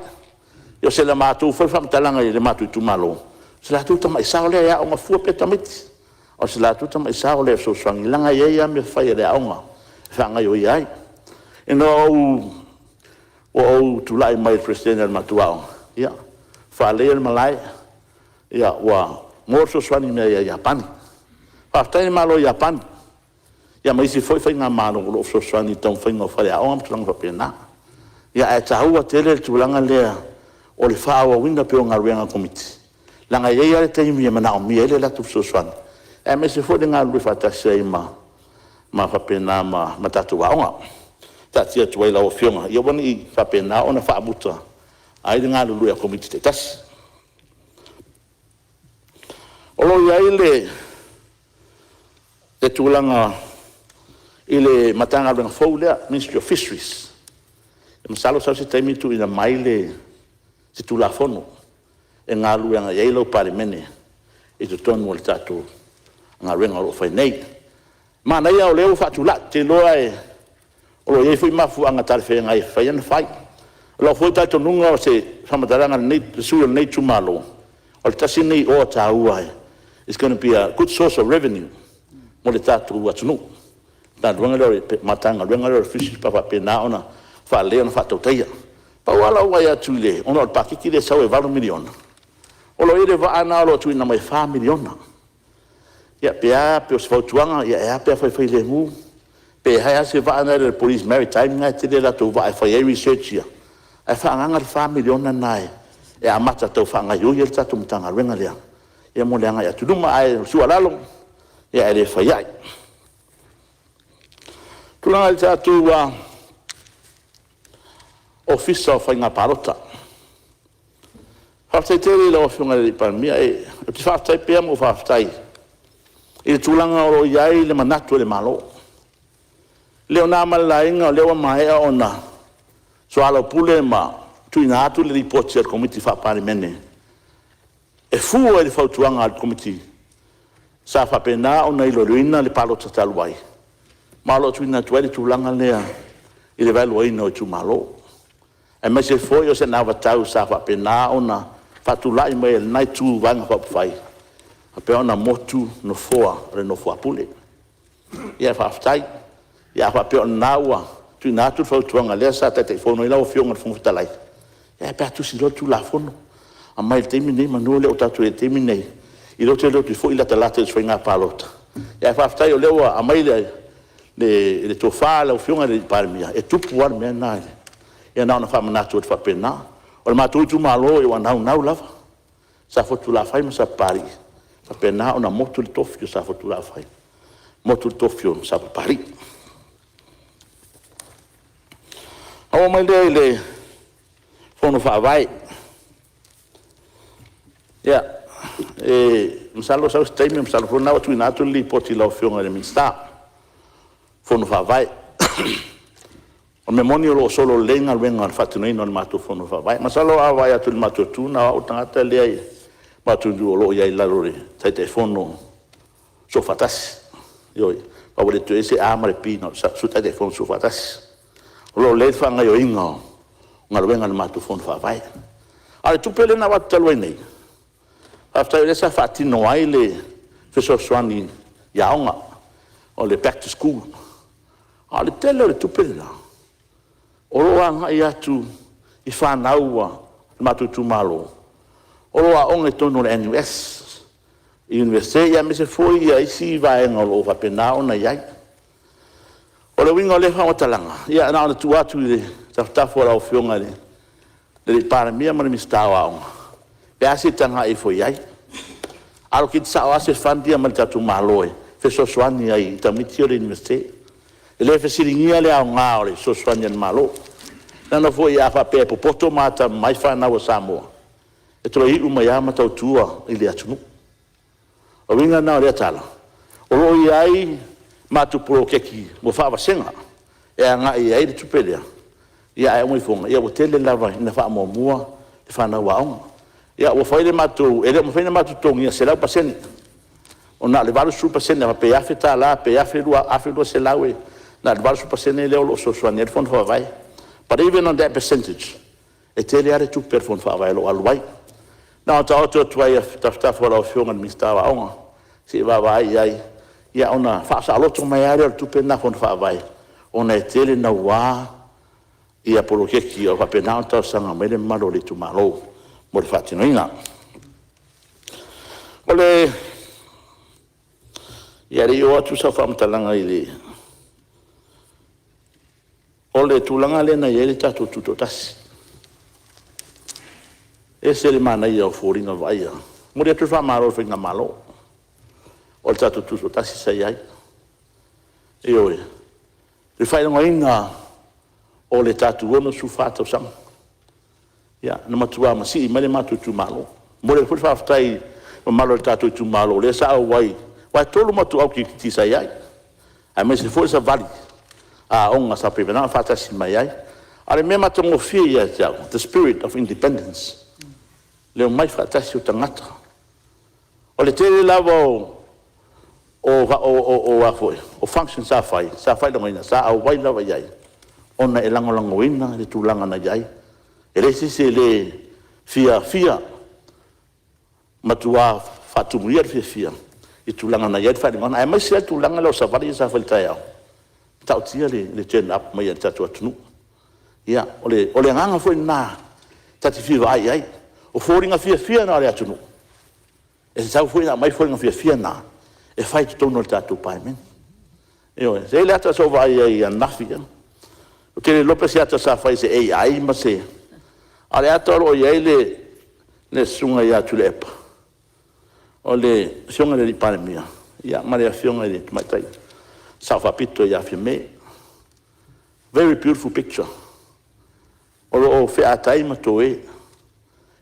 S7: O si a matou foi faamatalaga i le matou itumalo, o si o latou tamai sao lea e aooga fua pea tamaiti, a o si latou tamai sao lea e fesoasoani, leaga e i ai lava mea fai a le aoga e faagaoioia ai. Ina ua ou tulai mai i le Peresetene o le matou aoga, ia, faaleleia le malae, ua maua le fesoasoani mai ia Iapani. Faafetai i le Malo o Iapani ma isi foi faigamalo o lo o fesoasoani i le taumafaiga o faleaoga ma tulaga faapena. Ae taua tele le tulaga lea o le faaauauina pea o galuega a Komiti, leaga e i ai lava le taimi e manaomia ai le latou fesoasoani, aemaise foi le galulue faatasi ai ma faapena ma tatou aoga. Taatia atu ai i lau Afioga, ia aua ne i faapena ona faamuta ai le galulue a Komiti taitasi. O lo o i ai le tulaga i le Matagaluega fou lea, Ministry of Fisheries. Masalo sau se taimi tuuina mai se Tulafono e galulue agai i ai lau Palemene i totonu o le tatou galuega o lo o fai nei. Manaia o lea ua faatulai, ou te iloa o lo o i ai foi mafuaaga talafeagai e mafai ai ona fai. O lou foi talitonuga o se faamatalaga a le sui usufono o lenei itumalo, o le tasi lenei oa taua, it's gonna be a good source of revenue mo le tatou atunuu, le Matagaluega lea o le Fisheries pe a faapena ona faalelei ona faatautaia. Pau lava lau vaai atu ona o le paketi lea e sau e $8 miliona, o lo o i ai le vaa lena o lo o tuuina mai e $4 miliona. Ia pe a, pei o se fautuaga, e a pe a fai failemu, pe hire se vaa lea a le Police Maritime lena e tele a latou vaa e fai ai research ia, ae faaagaaga le $4 miliona lena e amata tau faagaoioi ai le tatou Matagaluega lea mo le agai atu i luma. Ae o le tuualalo, ae le fai ai. O le tulaga i le tatou Ofisa o Faiga Palota. Faafetai tele i lau Afioga i le Palemia. Ou te faafetai pea ma ou faafetai i le tulaga o lo o i ai le manatu o le Malo. E le o na ma le laina o lea ua maea ona soalaupule ma tuuina atu le Lipoti a le Komiti Faa-Palemene e fua i le fautuaga a le Komiti sa faapena ona iloiloina le palota talu ai, ma o lo o tuuina atu ai le tulaga lea i le valueina o itumalo, aemaise foi o se anavatau sa faapena ona faatulai mai e lena Itu o Vaega Faaupufai, faapea ona motu nofoa o le nofo a Pule. Ia faafetai. Ia a faapea o lena ua tuuina atu le fautuaga lea sa Taitaifono ai lau Afioga i le Fofoga Fetalai, e a pe a tusi loa le Tulafono, aumai i le taimi lenei meamanu o lea ua tatou i ai i le taimi lenei, i lo te alu atu foi latalata i se faiga palota. Ae faafetai o lea ua aumai le tofa a lau Afioga i le Palemia, e tupu lava le mea lena. Ia na ona faamanatu atu faapena. O le matou itumalo ua naunau lava Safotulafai ma Sapapalii ia faapena ona motu le tofi o Safotulafai, motu le tofi o Sapapalii. Ona ou oo mai lea i le Fono Faavae. Ia, e masalo e sau se taimi, masalo foi o lena ua tuuina atu le Lipoti i lau Afioga i le Minisita o Fono Faavae. O le mea moni o lo o solo lelei galuega i le faatinoina o le matou Fono Faavae. Masalo a vaai atu i le matou itu, na o au le tagata lea i le matou itu o lo o i ai i lalo o le Taitaifono Soofaatasi. Ioe. Aua ua le toe i ai se A ma le P, na o le Sui Taitaifono Soofaatasi. O lo o lelei le faagaoioiga o galuega a le matou Fono Faavae. A o le tupe lea na avatu talu ai nei, faafetai o lea sa faatino ai le fesoasoani i aoga. o le back to school. A o le tele o le tupe lena o lo o agai atu i fanau a le matou itumalo o lo o aooga i totonu o le NUS, Iunivesite aemaise foi isi vaega o lo o faapena ona i ai. O le uiga o lea faamatalaga, ia na ona tuu atu i tafatafa o lau Afioga i le Palemia ma le Minisita o Aoga, pe a se i tagai ifo i ai, allocate sao lava se fund ia mai le tatou Malo e fesoasoani ai i tamaiti ia o le Iunivesite. E le fesiligia le aoga o le fesoasoani a le Malo, leaga foi a faapea e popoto ma atamamai fanau a Samoa, e toe iu mai lava ma tautua i le atunuu. O le uiga lena o lea tala, o lo o i ai matou poloketi ua faavasega e agai i ai le tupe lea, ae uma ifoga ua tele lava ina faamuamua le fanau aoga. Ia ua fai le matou… e le o mafai ona matou totogiina 100%, ua na o le 80%, a faapea e $1,000 pe $1,200, na o le 80% lea o lo o fesoasoani ai le Fono Faavae. But even on that percentage, e tele lava le tupe a le Fono Faavae o lo o alu ai. Na ona taoto atu lava i tafatafa o lau Afioga i le Minisita o Aoga se i vaavaai i ai ona faasaoloto mai lava lea o le tupe lena a le Fono Faavae, ona e tele naua poloketi o lo o faapena ona talosaga mai ai le mamalu o le itumalo mo le faatinoina. Ia, a o le i oo atu sau faamatalaga i le… O le tulaga lea na i ai le tatou Tutoatasi, e ese le manaia o foliga vaaia. E momoli atu le faamalo i le Faigamalo, o le tatou Tutoatasi sa i ai. Ioe. I le faailogaina o le tatou 64 tausaga, ia, na matua masii mai le matou itumalo. E momoli atu foi le faafetai i le mamalu o le tatou itumalo lea sa auai, aua e 3 matou alu kirikiti sa i ai, aemaise foi le savali a aoga sa faapena ona faatasi mai ai. A o le mea matagofie ia te au, the spirit of independence, le omai faatasi o tagata. O le tele lava o functions sa fai, sa faailogaina, sa auai lava i ai ona e lagolagoina le tulaga na i ai. E leai se isi e le fiafia, matua faatumulia le fiafia i le tulaga na i ai le faailogaga, aemaise lava le tulaga lea o savali ia sa fai i le taeao, e matautia le turn up mai o le tatou atunuu. Ia, o le agaga foi lena ta te fia vaai i ai. O foliga fiafia na o le atunuu, e tatau foi ona aumai foliga fiafia na e fai i totonu o le tatou Palemene. Ioe. E i ai le ata sa ou vaai ai ananafi ea, ou te le iloa po o se ata sa fai i se AI ma se… a o le ata o lo o i ai le Susuga ia Tuilaepa, o le Afioga i le Palemia ma le Afioga i le Tamaitai Sao Faapito ia Fiame. Very beautiful picture. O lo o featai ma toe.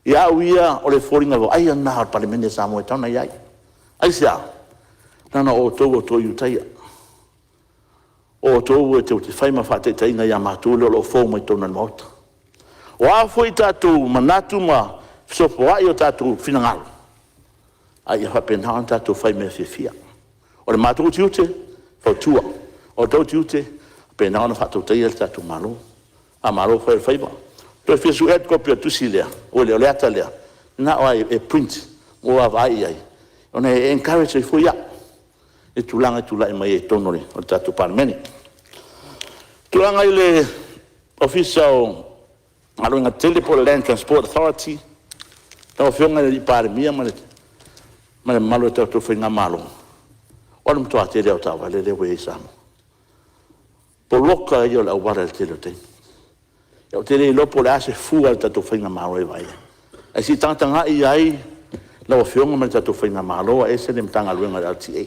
S7: Ia au ia, o le foliga vaaia lena o le Palemene a Samoa e tatau ona i ai. Aisea? Leaga o outou o toe Ulutaia, o outou tou te fai ma faataitaiga ia matou lea o lo o fou mai totonu o le Maota. O a foi tatou manatu ma fesopoai o tatou finagalo, a ia faapena ona tatou fai i mea fiafia. O le matou tiute, e fautua. O outou tiute, ia faapena ona faatautaia le tatou Malo. Faamalo fai o le faiva. Toe fia sue le kopi o le tusi lea, o le ata lea, manao lava e print mo e vaavaai i ai, ona e encourage ai foi au i le tulaga e tulai mai ai i totonu o le tatou Palemene. O le tulaga i le Ofisa o Galuega Tetele po o le Land Transport Authority, lau Afioga i le Palemia ma le mamalu o le tatou faigamalo, o le matua tele lava o taavale lea ua i ai i Samoa. O le poloka ia o le auala i le tele o taimi. Ou te le iloa po o le a se fua a le tatou faigamalo e vaai ai, ae se i tagatagai i ai lau Afioga ma le tatou faigamalo aemaise le Matagaluega o le LTA.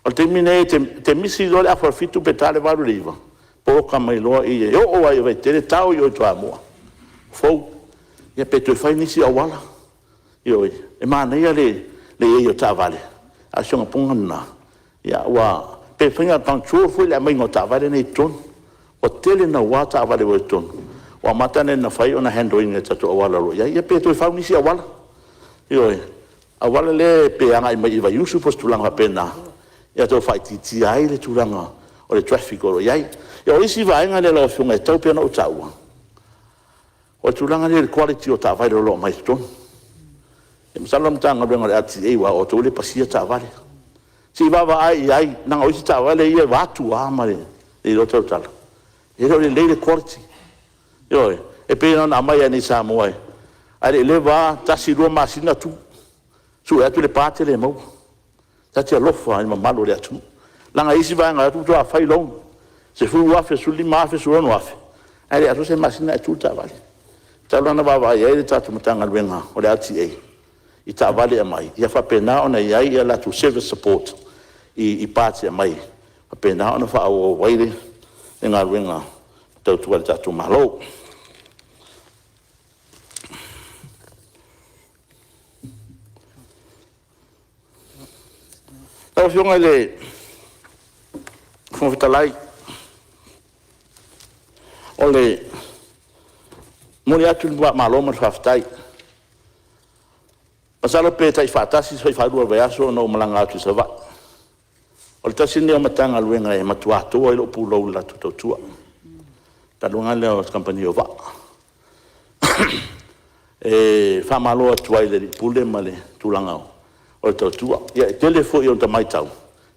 S7: O le taimi lenei e te misi loa le afa o le 7 pe ta le 8 i le 9, poloka mai loa i e oo lava i Vaitele tau i o i Toamua, fou. Ia pe toe fai nisi auala. Ioe. E manaia le i ai o taavale, a o si ona pona lena, pe mafai ona control foi le aumaiga o taavale nei i totonu. Ua tele naua taavale ua i totonu, ua amata ona fai ona handle ina e tatou auala o lo o i ai. Ia pe toe fau nisi auala, ioe, auala lea pe agai mai i Vaiusu po o se tulaga faapena, ia tau faaitiitia ai le tulaga o le traffic o lo o i ai. Ia o isi vaega ia lau Afioga e tatau pea ona ou taua, o le tulaga lea i le quality o taavale o lo o aumai i totonu. Masalo o le Matagaluega o le LTA aua o outou lea e pasia taavale. Se i vaavaai i ai, leaga o isi taavale ia vaeatu lava ma le iloa tautala, e le o lelei le quality. Ioe. E pei na ona aumai lava i inei i Samoa, ae le i leva lava, tasi lua masina tu, sue atu le part e le maua. Ta te alofa i le mamalu o le atunuu, leaga e i ai isi vaega e o atu faatoa fai loan, $10,000, $15,000, $16,000, ae le atoa se masina ae tu le taavale. E tatau la ona vaavaai i ai le tatou Matagaluega o le LTA i taavale e aumai, ia faapena ona i ai a latou service support i parts e aumai, e faapena ona faaauau ai le galuega tautua a le tatou Malo. Lau Afioga i le Fofoga Fetalai, e momoli atu le faamalo ma le faafetai. Masalo pe tai faatasi pe faalua i le vaiaso ona ou malaga atu i Savaii. O le tasi lenei o Matagaluega e matua toa ai lou pulou i le latou tautua, le Matagaluega lea o le Kamupani o Vaa. E faamalo atu ai i le Alii Pule ma le tulaga o le tautua. Ia e tele foi ina matau, e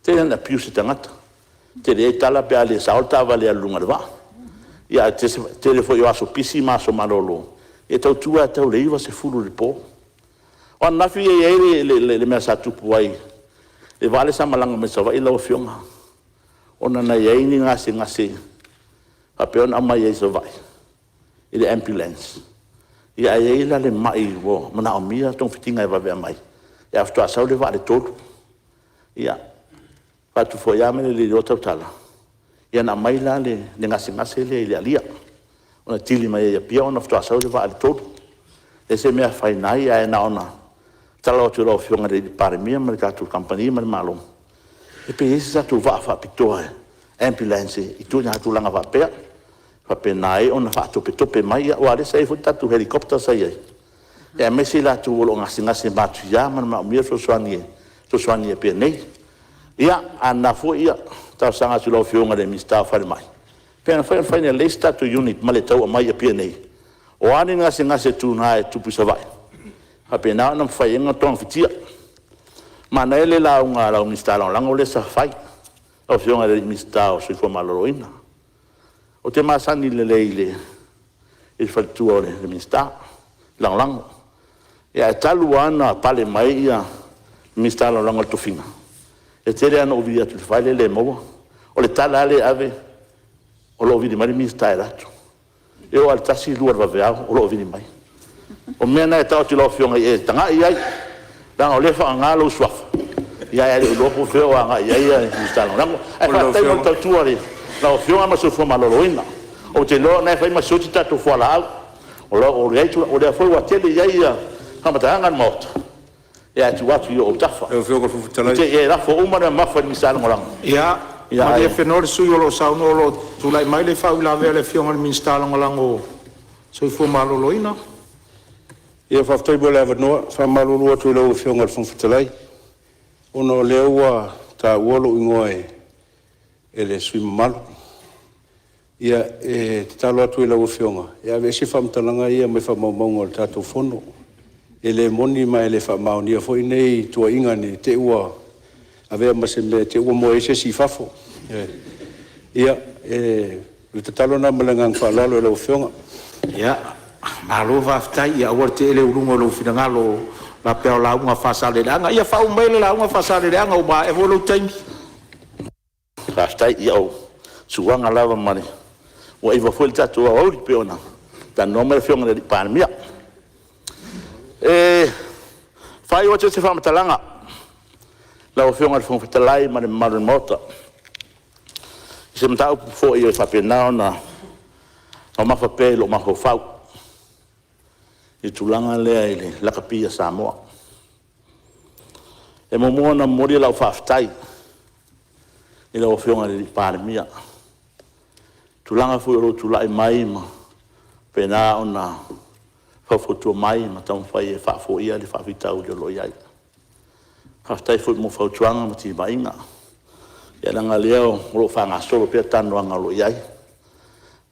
S7: tele ina abuse e tagata, e tele ai tala pe a le sao le taavale e alu i luga o le vaa. Ae o le tele foi o aso pisi ma aso malolo, e tautua lava e tau i le 9, 10 i le po. O ananafi e i ai le mea sa tupu ai i le vaa lea sa malaga mai Savaii lau Afioga, ona na i ai ni gasegase faapea ona aumai ai i Savaii i le ambulance, ae i ai la le mai ua manaomia togafitiga e vave aumai, ae faatoa sau le vaa i le 3. Ia, fai atu foi lava ma le le iloa tautala, ia na aumai la le gasegase lea i le alia, na kili mai ai i Apia ona faatoa sau le vaa i le 3. E le o se mea e afaina ai, ae na ona tatalo atu i lau Afioga i le Palemia ma le tatou kamupani ma le Malo, pe i ai se tatou vaa faapitoa ambulance i ituaiga tulaga faapea, e faapena ai ona faatopetope mai, aua o lea sa i ai foi le tatou helicopter sa i ai, aemaise i latou o lo o gasegase matuia ma manaomia le fesoasoani i Apia nei. Ia, a o lena foi e talosaga atu i lau Afioga i le Minisita o Falemai, pe mafai ona fai lelei se tatou unit ma le tau aumai i Apia nei, o a ni gasegase tuga e tupu i Savaii, e faapena ona mafai ai ona togafitia. Manaia le lauga a lau Minisita Lagolago lea sa fai, lau Afioga i le Minisita o le Soifua Maloloina. Ou te masani lelei i le faletua o le Minisita Lagolago. Ae talu lava ona pale mai le Minisita Lagolago i le tofiga, e tele lava ina ou vili atu i le fale e le maua. O le tala lava lea e ave, o lo o vili mai le Minisita e alu atu. E oo lava i le 1, 2 o le vaveao o lo o vili mai. O mea na e tau atu i lau Afioga ia e tagai i ai, leaga o lea e faaaoga lou suafa, ae le o iloa po o fea o agai i ai le Minisita Lagolago. Ae faafetai mo le tautua i lau Afioga ma le soifua maloloina. Ou te iloa o lena e fai ma sioti tatou fualaau, o lea foi ua tele i ai faamatalaga a le Maota, ae tuu atu i ou autafa. Ne i te i e lafo uma le mamafa i le Minisita Lagolago,
S3: Ia,
S7: ae…
S3: malie le sui usufono o lo o saunoa o lo o tulai mai le faauilavea a le Afioga i le Minisita Lagolago o le Soifua Maloloina.
S5: Ia faafetai mo le avanoa. E faamalulu atu i lau Afioga i le Fofoga Fetalai, ona o lea ua taua lou igoa e le sui usufono mamalu. Ia, e tatalo atu i lau Afioga e aveese faamatalaga ia mai faamaumauga o le tatou Fono. E le moni ma e le faamaonia foi nei tuuaiga ne i te i ua avea ma se mea i te i ua moe ai se isi i fafo. Ia, o le tatalo lena ma le agaga faaaloalo i lau Afioga.
S3: Ia, malo faafetai. Ia aua le tee le uluga i lou finagalo faapea o lauga a Faasaleleaga. Ia faauma maia le lauga Faasaleleaga ua maea foi lou taimi.
S7: Faafetai. Ia o suaga lava ma le… ua iva foi le tatou aoauli pei ona talanoa mai le Afioga i le Palemia. E faaiu atu ai se faamatalaga lau Afioga i le Fofoga Fetalai ma le mamalu o le Maota, i se mataupu foi e faapena ona mamafa pea i lou mafaufau i le tulaga lea i le lakapi a Samoa. E muamua ona momoli lau faafetai i lau Afioga i le Palemia i le tulaga foi o lou tulai mai ma faapena ona faufautua mai ma taumafai e faafoia le faafitauli o lo o i ai. Faafetai foi mo fautuaga ma timaiga, ia leaga o lea o lo o faagasolo pea talanoaga o lo o i ai.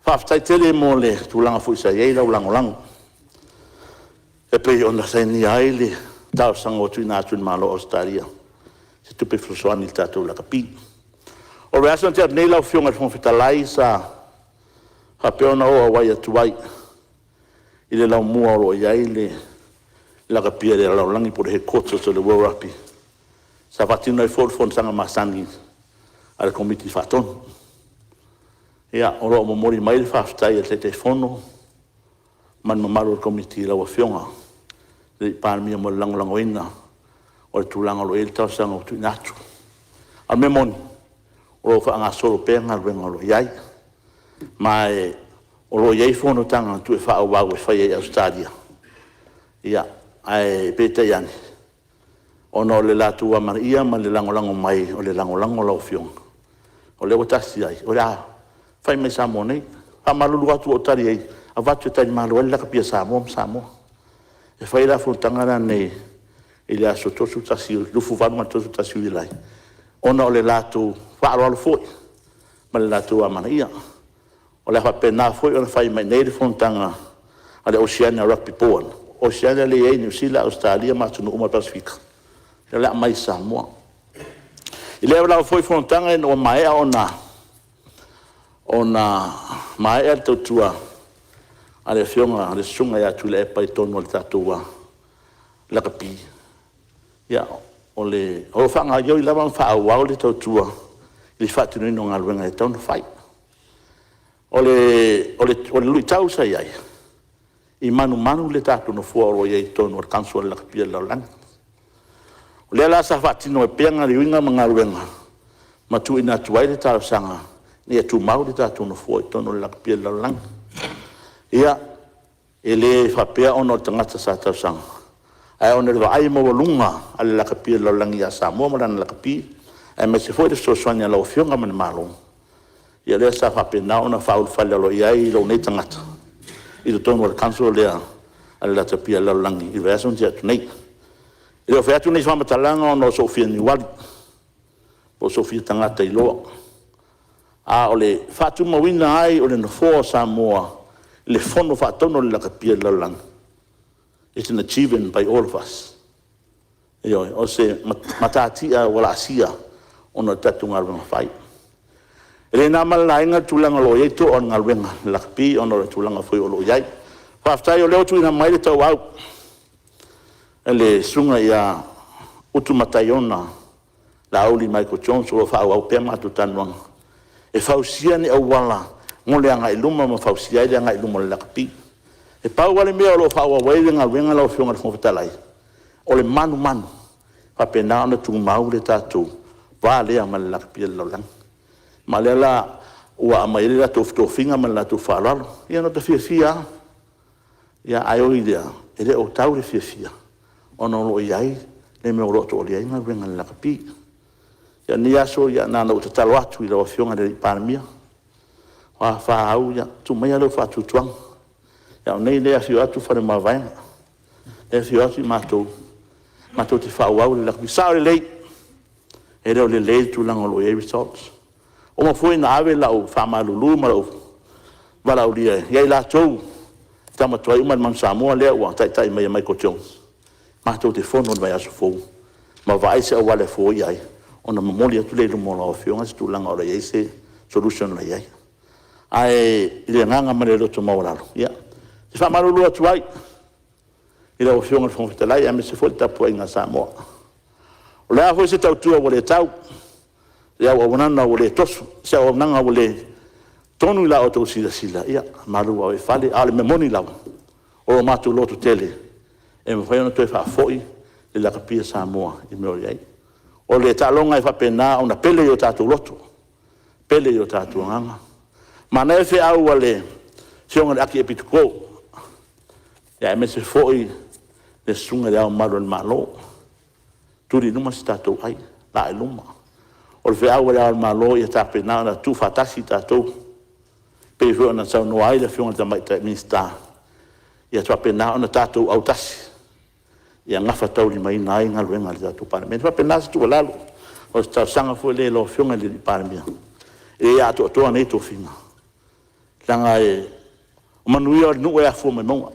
S7: Faafetai tele mo le tulaga foi sa i ai lau lagolago e pei ona sainia ai le talosaga ua tuuina atu i le Malo o Ausetalia. se tupe fesoasoani i le tatou lakapi. O le vaiaso na tea atu nei lau Afioga i le Fofoga Fetalai sa faapea ona ou auai atu ai i le laumua o lo o i ai le lakapi a le lalolagi po o le Headquarters o le World Rugby, sa faatino ai foi le fonotaga masani a le Komiti Faatonu. Ia, o lo o momoli mai le faafetai a le Taitaifono ma le mamalu o le Komiti i lau Afioga i le Palemia mo le lagolagoina o le tulaga o lo o i ai le talosaga ua tuuina atu. A o le mea moni, o lo o faagasolo pea galuega o lo o i ai, ma o lo o i ai fonotaga e toe faaauau e faia i Ausetalia, ae peitai ane, ona o le latou amanaia ma le lagolago mai o le lagolago a lau Afioga, o lea ua tasi ai, o le a fai mai Samoa nei. E faamalulu atu ua ou tali i ai, avatu e talimalo ai le lakapi a Samoa ma Samoa. E fai la fonotaga la nei i le aso 31, 28 ma le 31 o Iulai, ona o le latou faaaloalo foi ma le latou amanaia. O le a faapena foi ona fai mai i inei le fonotaga a le Oceania Rugby Board. O Oceania lea e i ai Niu Sila, Ausetalia ma atunuu uma o le Pasefika, lea o le a aumai i Samoa. I lea lava foi fonotaga ina ua maea ona maea le tautua a le Afioga le Susuga ia Tuilaepa i totonu o le tatou lakapi, ia, o lo o faagaoioi lava ma faaauau le tautua i le faatinoina o galuega e tatau ona fai. O le luitau sa i ai, e manumanu le tatou nofoa o lo o i ai i totonu o le Council a le Lakapi o le Lalolagi. O lea la sa faatino ai pea gaoioiga ma galuega ma tuuina atu ai le talosaga ina ia tumau le tatou nofoa i totonu o le Lakapi o le Lalolagi. Ia, e le faapea ona o le tagata sa talosaga, ae ona o le vaai maualuga a le Lakapi o le Lalolagi ia Samoa ma lana lakapi, aemaise foi le fesoasoani a lau Afioga ma le Malo, ia lea sa faapena ona faaulufale aloaia ai lou nei tagata i totonu o le Council lea a le Lakapi a le Lalolagi i le vaiaso na tea atu nei. E le o fai atu nei faamatalaga ona o sou fia niuali po o sou fia tagata iloa, a o le faatumauina ai o le nofoa o Samoa i le Fono Faatonu a le Lakapi o le Lalolagi, it's an achievement by all of us. Ioe. O se matatia ua laasia ona o le tatou galuega fai. E le na ma le laina le tulaga o lo o i ai toa o le galuega a le lakapi ona o le tulaga foi o lo o i ai. Faafetai o lea ua tuuina mai le tauau e le Susuga ia Utumataiona Laauli Michael Jones, o lo o faaauau pea matou talanoaga e fausia ni auala mo le agai i luma ma fausia ai le agai i luma o le lakapi. E pau lava le mea o lo o faaauau ai le galuega lau Afioga i le Fofoga Fetalai, o le manumanu e faapena ona tumau le tatou va lea ma le lakapi o le lalolagi. Ma o lea la ua aumai ai le latou tofiga ma le latou faaaloalo. Ia na ota fiafia lava, ae ui i lea, e le o tau le fiafia ona o lo o i ai le mea o lo o to'alia ai galuega a le lakapi. Ia o lenei aso, na ona ou tatalo atu i lau Afioga i le Palemia, o a fa au, ia tuu maia lou faatuatuaga. O au nei o lea e afio atu Faleomavaega, lea e afio atu matou, matou te faaauau le lakapi. E sao lelei, e le o lelei le tulaga o lo o i ai results. Ua uma foi ona ave lau faamalulu ma lou valaaulia ia i latou le tama tuai uma le Manu Samoa lea ua taitai mai e Michael Jones, matou te fono i le vaiaso fou ma vaai se auala e foia ai, ona momoli atu lea i luma o lau Afioga se tulaga o lo o i ai se solution o lo o i ai. Ae i le agaga ma le loto maualalo, ia, e faamalulu atu ai i lau Afioga i le Fofoga Fetalai aemaise foi le tapuaiga a Samoa. O le a foi se tautua ua le tau, se auaunaga ua le toso, se auaunaga ua le tonu i la outou silasila, ia malu ave i fale. A o le mea moni lava, o lo matou lototele e mafai ona toe faafoi le lakapi a Samoa i le mea o i ai. O le taaloga e faapena ona pele i o tatou loto, pele i o tatou agaga. Manaia le feau a le Afioga i le Akiepikopo aemaise foi le Susuga i Le Ao Mamalu o le Malo, tuli i luma so tatou ai, laa i luma. O le feau a Le Ao o le Malo ia faapena ona tuufaatasi tatou, pei foi ona saunoa ai le Afioga i le Tamaitai Minisita, ia faapena ona tatou autasi ia gafataulimaina ai galuega a le tatou Palemene. E faapena se tuualalo, o se talosaga foi lea i lau Afioga i le Palemia, e le atoatoa nei tofiga, leaga o manuia o le nuu e afua mai mauga.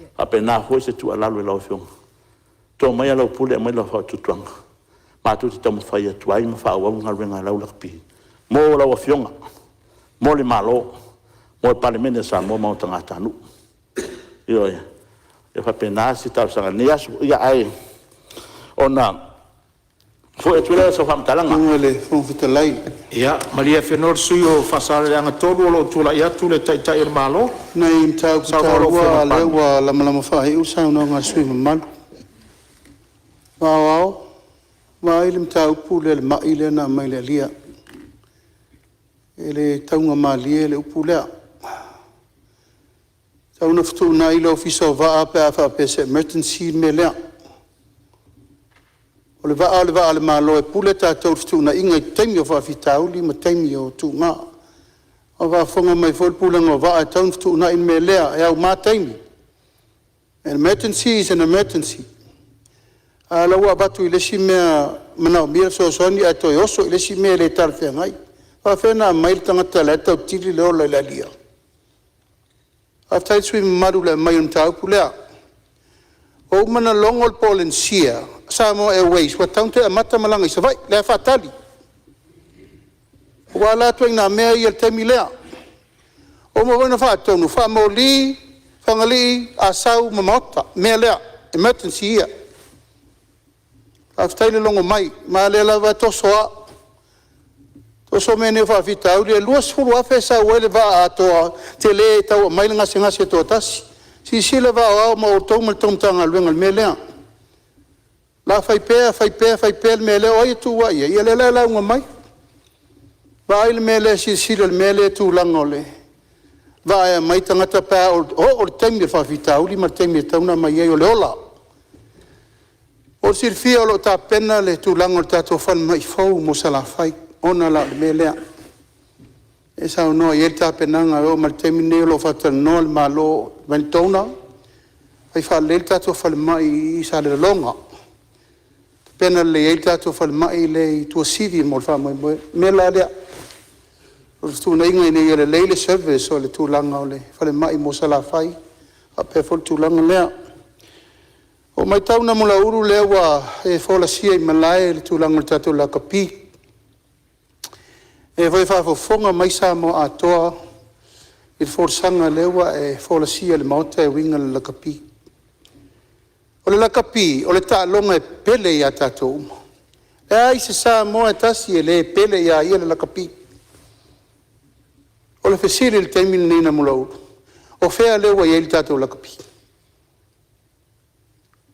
S7: E faapena foi se tuualalo i lau Afioga, to maia lau pule aumai lau faatuatuaga. matou te taumafai atu ai ma faaauau le galuega a lau lakapi mo lau Afioga, mo le Malo, mo le Palemene o Samoa ma ona tagatanuu. Ioe. E faapena se talosaga i lenei aso. Ae ona foi atu lea o sau faamatalaga… Lau Afioga i le Fofoga Fetalai… Ia malie Afenoa le sui usufono mo Faasaleleaga 3, o lo o tulai atu le Taitai o le Malo. O nai mataupu taua a o lea ua lamalama faaiu le saunoaga a le sui usufono mamalu. Aoao, vaai le mataupu lea i le mai lea na aumai i le alia, e le taugamalie le upu lea. E tatau ona fetuunai le Ofisa o Vaa pe a faapea o se emergency le mea lea. O le vaa o le vaa a le Malo e pule tatou i fetuunaiga i taimi o faafitauli ma taimi o tuga. A o faafofoga mai foi le Pulega o Vaa e tatau ona fetuunai le mea lea, e auma taimi. Emergency is an emergency. A o lea ua avatu i le isi mea e manaomia le fesoasoani ae toe oso i le isi mea le talafeagai. E faapefea ona aumai le tagata o la e tau tili le ola i le alia? Faafetai i le sui usufono mamalu i le aumai o le mataupu lea. Ua uma ona logo le Polenisia Samoa Airways ua tatau ona toe amata malaga i Savaii, la e faatali. Aua la ituaiga mea ia i le taimi lea. Ua uma foi ona faatonu, faamoli Fagalii Asau ma Maota, le mea lea, emergency ia. Faafetai le logo mai, ma o lea lava e toso lava, toso mea nei o faafitauli. E $20,000 e sau ai le vaa atoa tele e tau aumai le gasegase e toatasi. Silasila vaa o Ao ma outou ma la outou Matagaluega i le mea lea. O le a fai pea fai pea fai pea le mea lea, o ai e tuua i ai? Ia lea la e lauga mai. Vaai le mea lea, silasila i le mea lea i le tulaga o le vaa e aumai tagata pe a oo i le taimi o le faafitauli ma le taimi e tatau ona aumai ai, o le ola. Mo le silafia o lo o tapena le tulaga o le tatou falemai fou mo Salafai ona la o le mea lea e saunoa i ai le tapenaga. E oo mai i le taimi lenei o lo o faatalanoa le Malo ma ni donor e fai faalelei le tatou falemai i Salelologa, tapena lelei ai le tatou falemai lea i Tuasivi mo le faamoemoe. O le mea la lea, o le fetuunaiga ina ia lelei le service o le tulaga o le falemai mo Salafai faapea foi le tulaga lea. Ua ou matau Namulauulu o lea ua e folasia i malae le tulaga o le tatou lakapi. O lea foi e faafofoga mai Samoa atoa i le folasaga lea ua e folasia i le Maota e uiga i le lakapi. O le lakapi, o le taaloga e pele ia i tatou uma. E leai se Samoa e tasi e le pele ia te ia le lakapi. O le fesili i le taimi lenei Namulauulu, o fea lea ua i ai le tatou lakapi?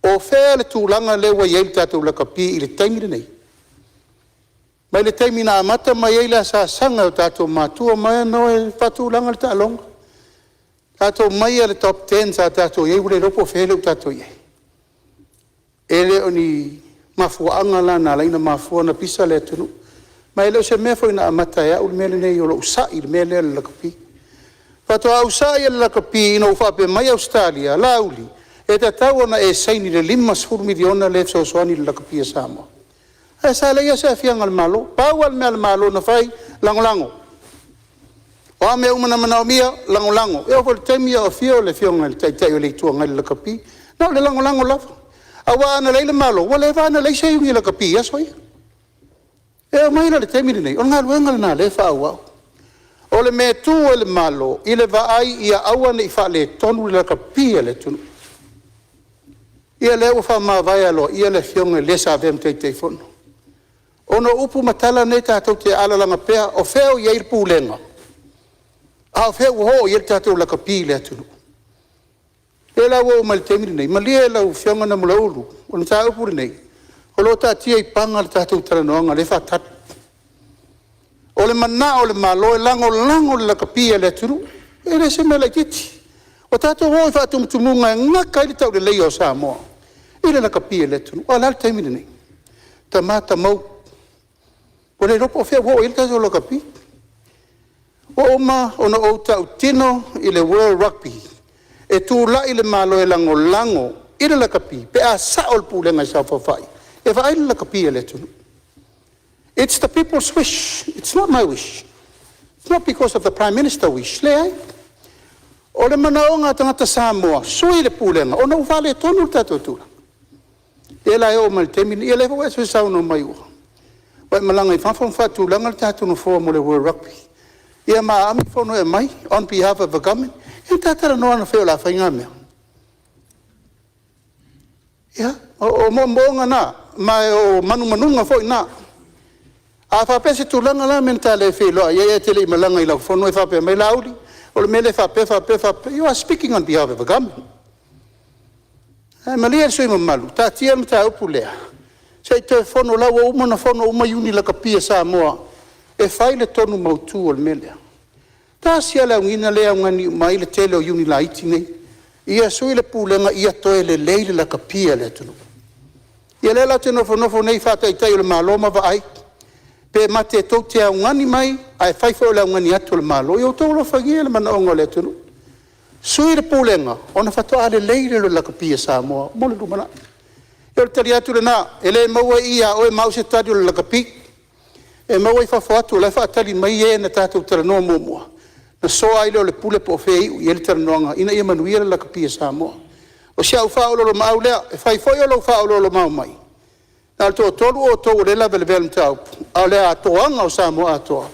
S7: O fea le tulaga lea ua i ai le tatou lakapi i le taimi lenei? Mai le taimi na amata mai ai le asaasaga e o tatou matua ma e na o e faatulaga le taaloga, tatou omai lava i le top ten sa tatou i ai ua le iloa po o fea lea ua tatou i ai. E le o ni mafuaaga la na ala ai ona mafua ona pisa le atunuu. Ma e le o se mea foi na amata e au le mea lenei o lou sai i le mea lea o le lakapi. Faatoa ou sai i le lakapi ina ua faapea mai Ausetalia, Laauli, e tatau ona e saini i le $50 miliona lea e fesoasoani i le lakapi a Samoa. Ae sa leai lava se aafiaga o le Malo. Pau lava le mea a le Malo na fai, lagolago. O a mea uma na manaomia, lagolago. E oo foi i le taimi a o afio le Afioga i le Taitai o le Itu Agai i le lakapi, na o le lagolago lava. Aua ana leai le Malo, ua leva lava ona leai se Iuni Lakapi i aso ia. E oo mai la i le taimi lenei, o le galuega lena o lea e faaauau. O le mea e tu ai le Malo, i le vaai ia aua ne i faaletonu le lakapi a le atunuu. Ia lea ua faamavae aloaia le afioga i le sa avea ma Taitaifono. Ona o upu ma tala nei tatou te alalaga pea, o fea o i ai le pulega, a o fea ua oo i ai le tatou lakapi i le atunuu. O lea la ua oo mai i le taimi lenei, malie lau Afioga Namulauulu, o le mataupu lenei, o lo o taatia i Paga le tatou talanoaga o lea e faatali. O le manao o le Malo e lagolago le lakapi a le atunuu, e le o se mea laitiiti. Ua tatou oo i faatumutumuga e gata ai le tauleleia o Samoa i le lakapi a le atunuu. A o le a le taimi lenei? Tama tamou, ua le iloa po o fea ua oo i ai le tatou lakapi. Ua uma ona ou tautino i le World Rugby, e tulai le Malo e lagolago i le lakapi pe a sao le pulega i saofafai e vaai le lakapi a le atunuu. It's the people's wish, it's not my wish, it's not because of the Prime Minister's wish, leai. O le manaoga a tagata Samoa, sui le pulega ona ua faaletonu le tatou tulaga.
S1: Lea la e oo mai i le taimi lenei, ia lea foi ua e saunoa mai ua e malaga i fafo ma faatulaga le tatou nofoa mo le World Rugby, ia ma aami fono e aumai on behalf of the Government. Ia na ta talanoa ananafi o le a fai na mea. Ia, o moomooga na, ma o manumanuga foi na. A faapea o se tulaga, o le a le mea na ta le feiloai ai ae e te le i malaga i lau fono e faapea mai, Laauli, o le mea lea e faapea, faapea, faapea. You are speaking on behalf of the Government. Ae malie le sui usufono mamalu, taatia le mataupu lea se i toe fono o la ua uma ona fono uma Iuni Lakapi a Samoa e fai le tonu mautu o le mea lea. Tasi lava le auniga lea e augani uma ai le tele o Iuni laiti nei, ia sui le Pulega ia toe lelei le lakapi a le atunuu. Ia lea la ou te nofonofo nei faa-Taitai o le Malo ma vaai pe tou te augani mai ae fai foi o le augani atu a le Malo. Ia outou alofagia le manaoga o le atunuu, sui le Pulega ona faatoa lelei lea o le lakapi a Samoa mo le lumanai. Ia o le tali atu lena, e le maua i i ia oe ma au se tali o le lakapi, e maua i fafo atu o la e faatali mai e na tatou talanoa muamua ona soa ai lea o le pule po o fea e iu i ai le talanoaga ina ia manuia le lakapi a Samoa. O si au faaoloolomaau lea, e fai foi o lou faaoloolomaau mai, na o le toatolu outou o lea e lavelavea i le mataupu, a o le atoaga o Samoa atoa,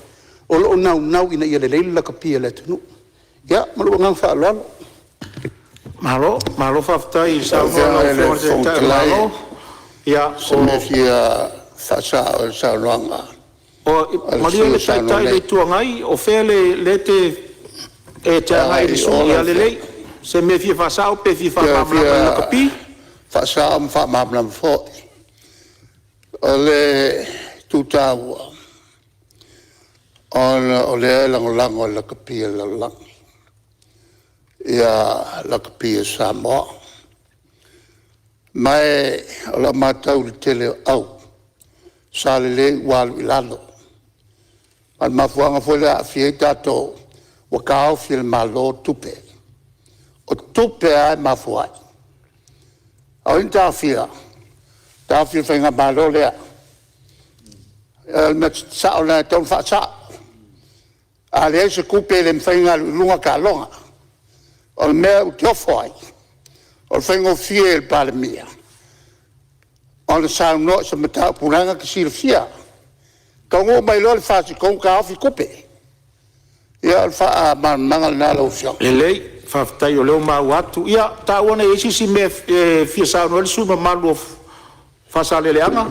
S1: o lo o naunau ina ia lelei le lakapi a le atunuu. Ia, ma lou agaga faaaloalo.
S3: Malo, malo faafetai i lau Afioga i le Taitai o le Malo. Malie le Taitai o le Itu Agai, o fea lea e te… E te agai i le sui usufono? Ia lelei. O se mea e fia faasao pe fia faamalamalama i le lakapi? E fia faasao ma faamalamalama foi. O le itu taua, ona o lea e lagolago e le lakapi a le lalolagi lakapi a Samoa. Ma o lau matau i le tele o au sa lelei ua alu i lalo. A o le mafuaaga foi lea e aafia ai tatou, ua taofi e le Malo tupe. O tupe lava e mafua ai. O ai na taofia? Na taofi e le Faigamalo lea. O le mea sao lena e tatau ona faasao. A leai se tupe e le mafai ona alu i luga taaloga. O le mea ou te ofo ai, o le faigofie i le Palemia ona saunoa i se mataupu la e na te silafia. E taunuu mai loa le FAST taofi tupe. Ia o le faamalamalamaga lena lau Afioga. Lelei, faafetai o lea ua maua atu. Ia, taua ne i i ai se isi mea e fia saunoa ai le sui usufono mamalu o Faasaleleaga.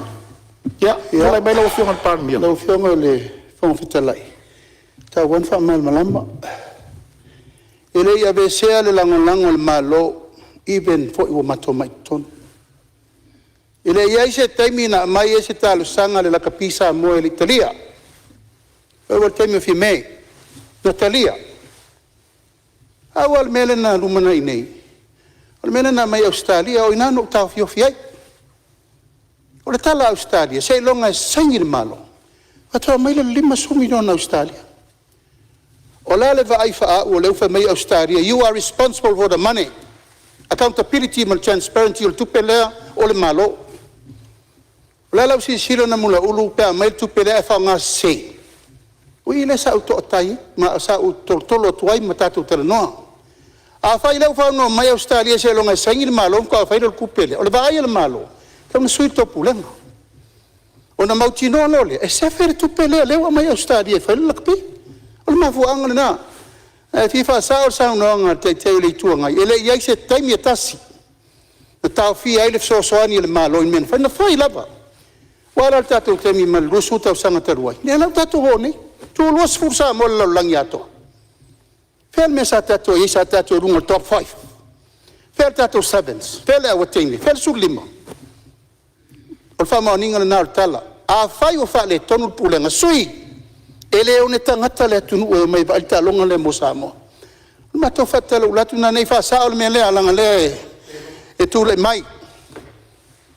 S3: Ia, tulai mai lau Afioga i le Palemia.
S1: Lau Afioga i le Fofoga Fetalai, e tatau lava ona faamalamalama. E le i aveesea le lagolago a le Malo even foi ua matou mai i totonu. E le i i ai se taimi na aumai ai se talosaga a le Lakapi Samoa e le i talia. E oo i le taimi o Fiame, na talia. Pau lava le mea lea na lumanai nei, o le mea lea na aumai e Ausetalia, o i ina na ou taofiofi ai. O le tala a Ausetalia, seiloga e saini le Malo faatoa aumai lea o le $50 miliona Ausetalia. O le a le vaai faau o lea ua fai mai Ausetalia, you are responsible for the money, accountability ma le transparency o le tupe lea o le Malo. O le a lau silasila Namulauulu pe a aumai le tupe lea ae faaaogasese? O i lea sa ou toatai ai ma sa ou tolotolo atu ai ma tatou talanoa. Afai o lea ua fai mai Ausetalia seiloga e saini le Malo ona faatoa fai lea o le tupe lea, o le vaai a le Malo, e tatau ona sui le tou Pulega ona mautinoa loa lea e sefe le tupe lea ua aumai e Ausetalia e fai ai le lakapi. O le mafuaaga lena. Ae fia faasao le saunoaga a le Taitai o le Itu Agai, e le i i ai se taimi e tasi na taofia ai le fesoasoani a le Malo i mea na fai. Na fai lava. Ua a la le tatou taimi mai le 20 tausaga talu ai? Lea la ua tatou oo nei, toa 20 Samoa i le lalolagi atoa. O fea le mea sa tatou i ai? Sa tatou i luga o le top 5. Fea le tatou sevens? Fea le auwatene? Fea le 15? O le faamaoniga lena o le tala. Afai o faaletonu le Pulega, sui. E le o ni tagata le atunuu e omai e vaai le taaloga lea mo Samoa. O le matou faatalaula atu lena, ne i faasao le mea lea leaga o lea e tulai mai,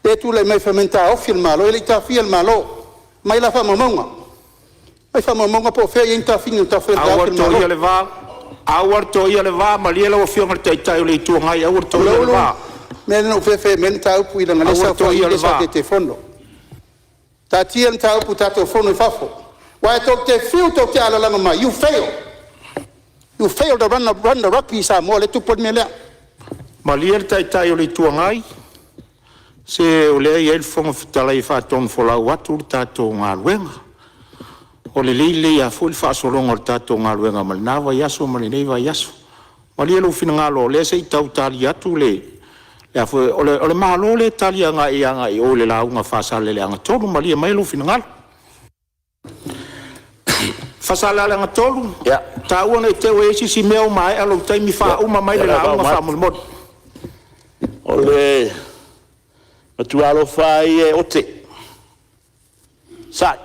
S1: lea e tulai mai fai mai na taofi e le Malo. E le i taofia e le Malo, aumai la faamaumauga, aumai faamaumauga po o fea e i ai ni taofiga na taofi ai
S3: Aua
S1: e
S3: le
S1: le Malo.
S3: toia le va, aua le toia le va, malie lau Afioga i le Taitai o le Itu Agai, aua le toia le
S1: Malulu,
S3: va.
S1: o le mea lea na ou fefe ai i le mataupu leaga o lea
S3: Aua
S1: sa
S3: le toia
S1: saofai
S3: le
S1: ai le
S3: va.
S1: Taitaifono. Taatia le mataupu tatou fono i fafo, aua tou te fiu tou te alalaga mai, you fail, you fail to run the rugby in Samoa lea e tupu ai le mea lea.
S3: Malie le Taitai o le Itu Agai, Se o lea e i ai le Fofoga Fetalai e faatonufolau atu le tatou galuega. Ua lelei lelei lava foi le faagasologa o le tatou galuega mai lena vaiaso ma lenei vaiaso. Malie lou finagalo o lea se i tau tali atu le a… O le Malo lea e tali agai i o i le lauga a Faasaleleaga 3. Malie maia lou finagalo. Faasaleleaga 3, taua ne i te i ua i ai se isi mea ua maea lou taimi, faauma mai le lauga faamolemole.
S7: O le matua alofa lava ia e ote, e sa'i,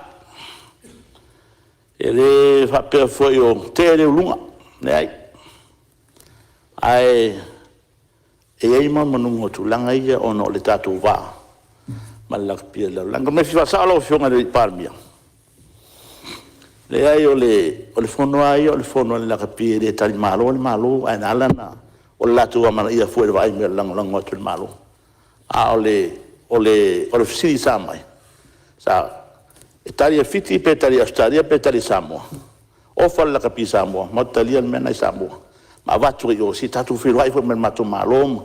S7: e le faapea foi o tea le uluga, leai. Ae i ai manumanuga o tulaga ia ona o le tatou va ma le lakapi o le lalolagi. O le mea e fia faasao lau Afioga i le Palemia, leai o le fono lava ia o le fono a le lakapi e le talimalo le Malo, ae na ala ona… o le latou amanaia foi i le vaai mai o le lagolago atu a le Malo. A o le fesili sa aumai, e tali e Fiti pe tali e Ausetalia pe tali e Samoa? Ofa le lakapi Samoa, matou te talia le mea lena i Samoa ma avatu ai i o, se i tatou feiloai foi ma le matou Malo ma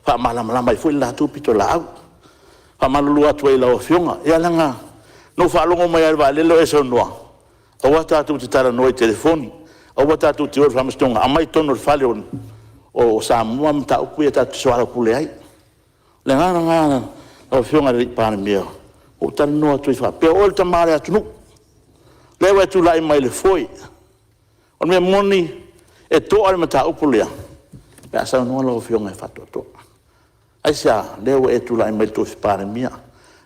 S7: faamalamalama ai foi le latou pitolaau. E faamalulu atu ai i lau Afioga, ia leaga na ou faalogo mai lava i le vaalele o e saunoa, aua tatou te talanoa i telefoni, aua tatou te o i le faamasinoga, aumai i totonu o le fale o Samoa mataupu ia tatou te soalaupule ai. O le agaga lena lau Afioga i le Palemia, ua ou talanoa atu ai faapea, o oe o le tama o le atunuu, o lea ua e tulai mai i le foe. O le mea moni, e toa le mataupu lea pe a saunoa lau Afioga e faatoatoa. Aisea? O lea ua e tulai mai i le tofi Palemia,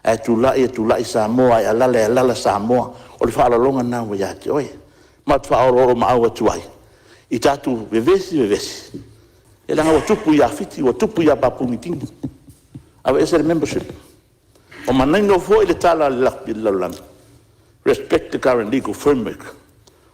S7: a e tulai e tulai Samoa, a e alaala e alaala Samoa. O le faaaloaloga lena ua ia te oe. Matou te faaoloolomaau atu ai, i tatou vevesi vevesi, ia leaga ua tupu ia Fiti, ua tupu ia Papua Niu Kini, aveese le membership. Ua manino foi le tala a le lakapi o le lalolagi, respect the current legal framework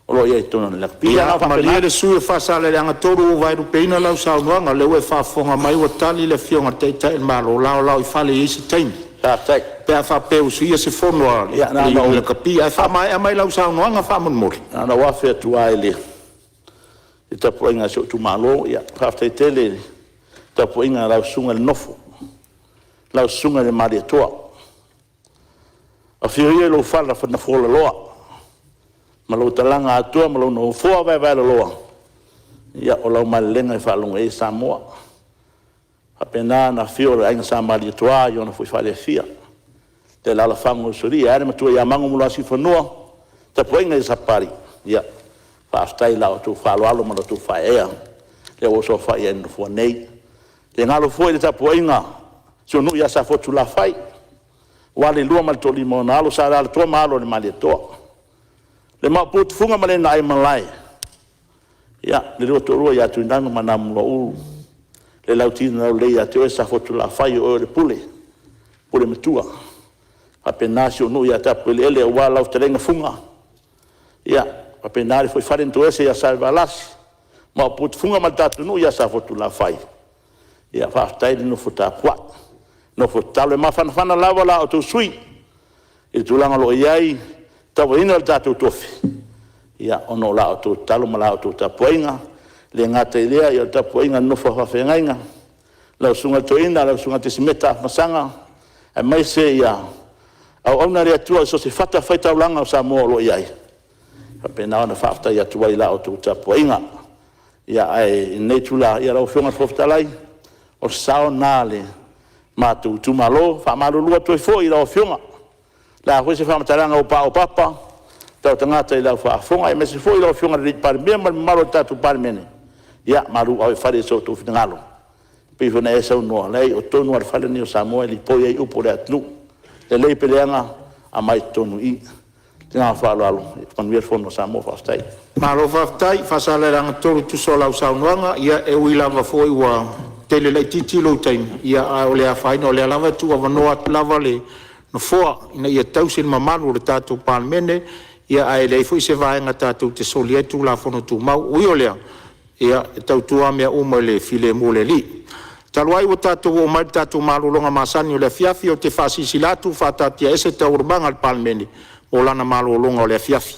S7: o lo o i ai i totonu o le lakapi. Ia, na ona
S3: Ia
S7: faapena.
S3: malie le sui usufono mo Faasaleleaga 3, ua ou vaelupeina lau saunoaga, o lea ua e faafofoga mai ua tali le Afioga i le Taitai o le Malo, laolao i fale e i ai se taimi
S7: Faafetai.
S3: pe a faapea e usuia se fono a
S7: Ia na
S3: le
S7: ona
S3: Iuni
S7: ou
S3: Lakapi. Ae faamaea mai lau saunoaga faamolemole.
S7: Na ona ou afe atu lava i le tapuaiga a si ou itumalo. Faafetai tele i le tapuaiga a lau Susuga i le Nofo, lau Susuga i le Malietoa. Afio ia i lou fala fualaloa ma lou talaga atoa ma lou nofoa vaevaeloloa, ia o lau malelega e faalogo i ai Samoa. E faapena ona afio le Aiga Sa Malietoa i ona foi fale e fia, le alaalafaga o Usoalii, ae a le Matua ia Mago ma Luasiufanua, le tapuaiga i Sapali, ia faafetai i la outou faaaloalo ma la outou faaeaea lea ua ou saofai ai i le Nofoa nei. E le galo foi le tapuaiga a si ou nuu ia Safotulafai, aua Leilua ma le Toalima o ona Alo, Sa Alalatoa ma alo o le Malietoa, le Maopu Tufuga ma le na Aimalae, ia, le lua toalua ia Tuilaga ma Namulauulu, le Lauti na Laulelei ia te oe Safotulafai o oe o le Pule, Pule Matua. E faapena si ou nuu ia Tapueleele aua lau fetalaiga Fuga, ia faapena foi le fale na toese ia Salevalasi, Maopu Tufuga ma le tatou nuu ia Safotulafai, ia faafetai le nofo tapuai, nofo tatalo. E mafanafana lava la outou sui usufono i le tulaga o lo o i ai le tauaveina o le tatou tofi, ona o la outou tatalo ma la outou tapuaiga. E le gata i lea o le tapuaiga a le nofo a faafeagaiga, lau Susuga i le Toeaina lau Susuga Tesimeta Afamasaga, aemaise auauna a le Atua i so o se fatafaitaulaga o Samoa o lo o i ai, e faapena ona faafetai atu ai i la outou tapuaiga. Ae i lenei itula lau Afioga i le Fofoga Fetalai, o le sao lena o le matou itumalo. E faamalulu atu ai foi i lau Afioga, o le a foi se faamatalaga ua paopapa a tautagata i lau faafofoga, aemaise foi lau Afioga i le Palemia ma le mamalu o le tatou Palemene, ia malu ave i fale i so outou finagalo. E pei foi ona e saunoa, leai o totonu lava o le fale lenei o Samoa e lipoi ai upu a le atunuu, lelei pe leaga, aumai i totonu i i. Ma le agaga faaaloalo. Manuia le Fono a Samoa. Faafetai.
S3: Malo faafetai Faasaleleaga 3 e tusa o lau saunoaga. Ia e ui lava foi ua tele laitiiti lou taimi, ia ae ua le afaina o lea lava e tuuavanoa atu lava le Nofoa ina ia tausi le mamalu o le tatou Palemene, ae leai foi se vaega tatou te solia ai Tulafono Tumau. Ui o lea, ia e tautua lava mea uma i le filemu o le Alii. Talu ai ua tatou oo mai i le tatou malologa masani o le afiafi, ou te faasilasila atu ua faataatiaese Taualumaga a le Palemene mo lana malologa o le afiafi.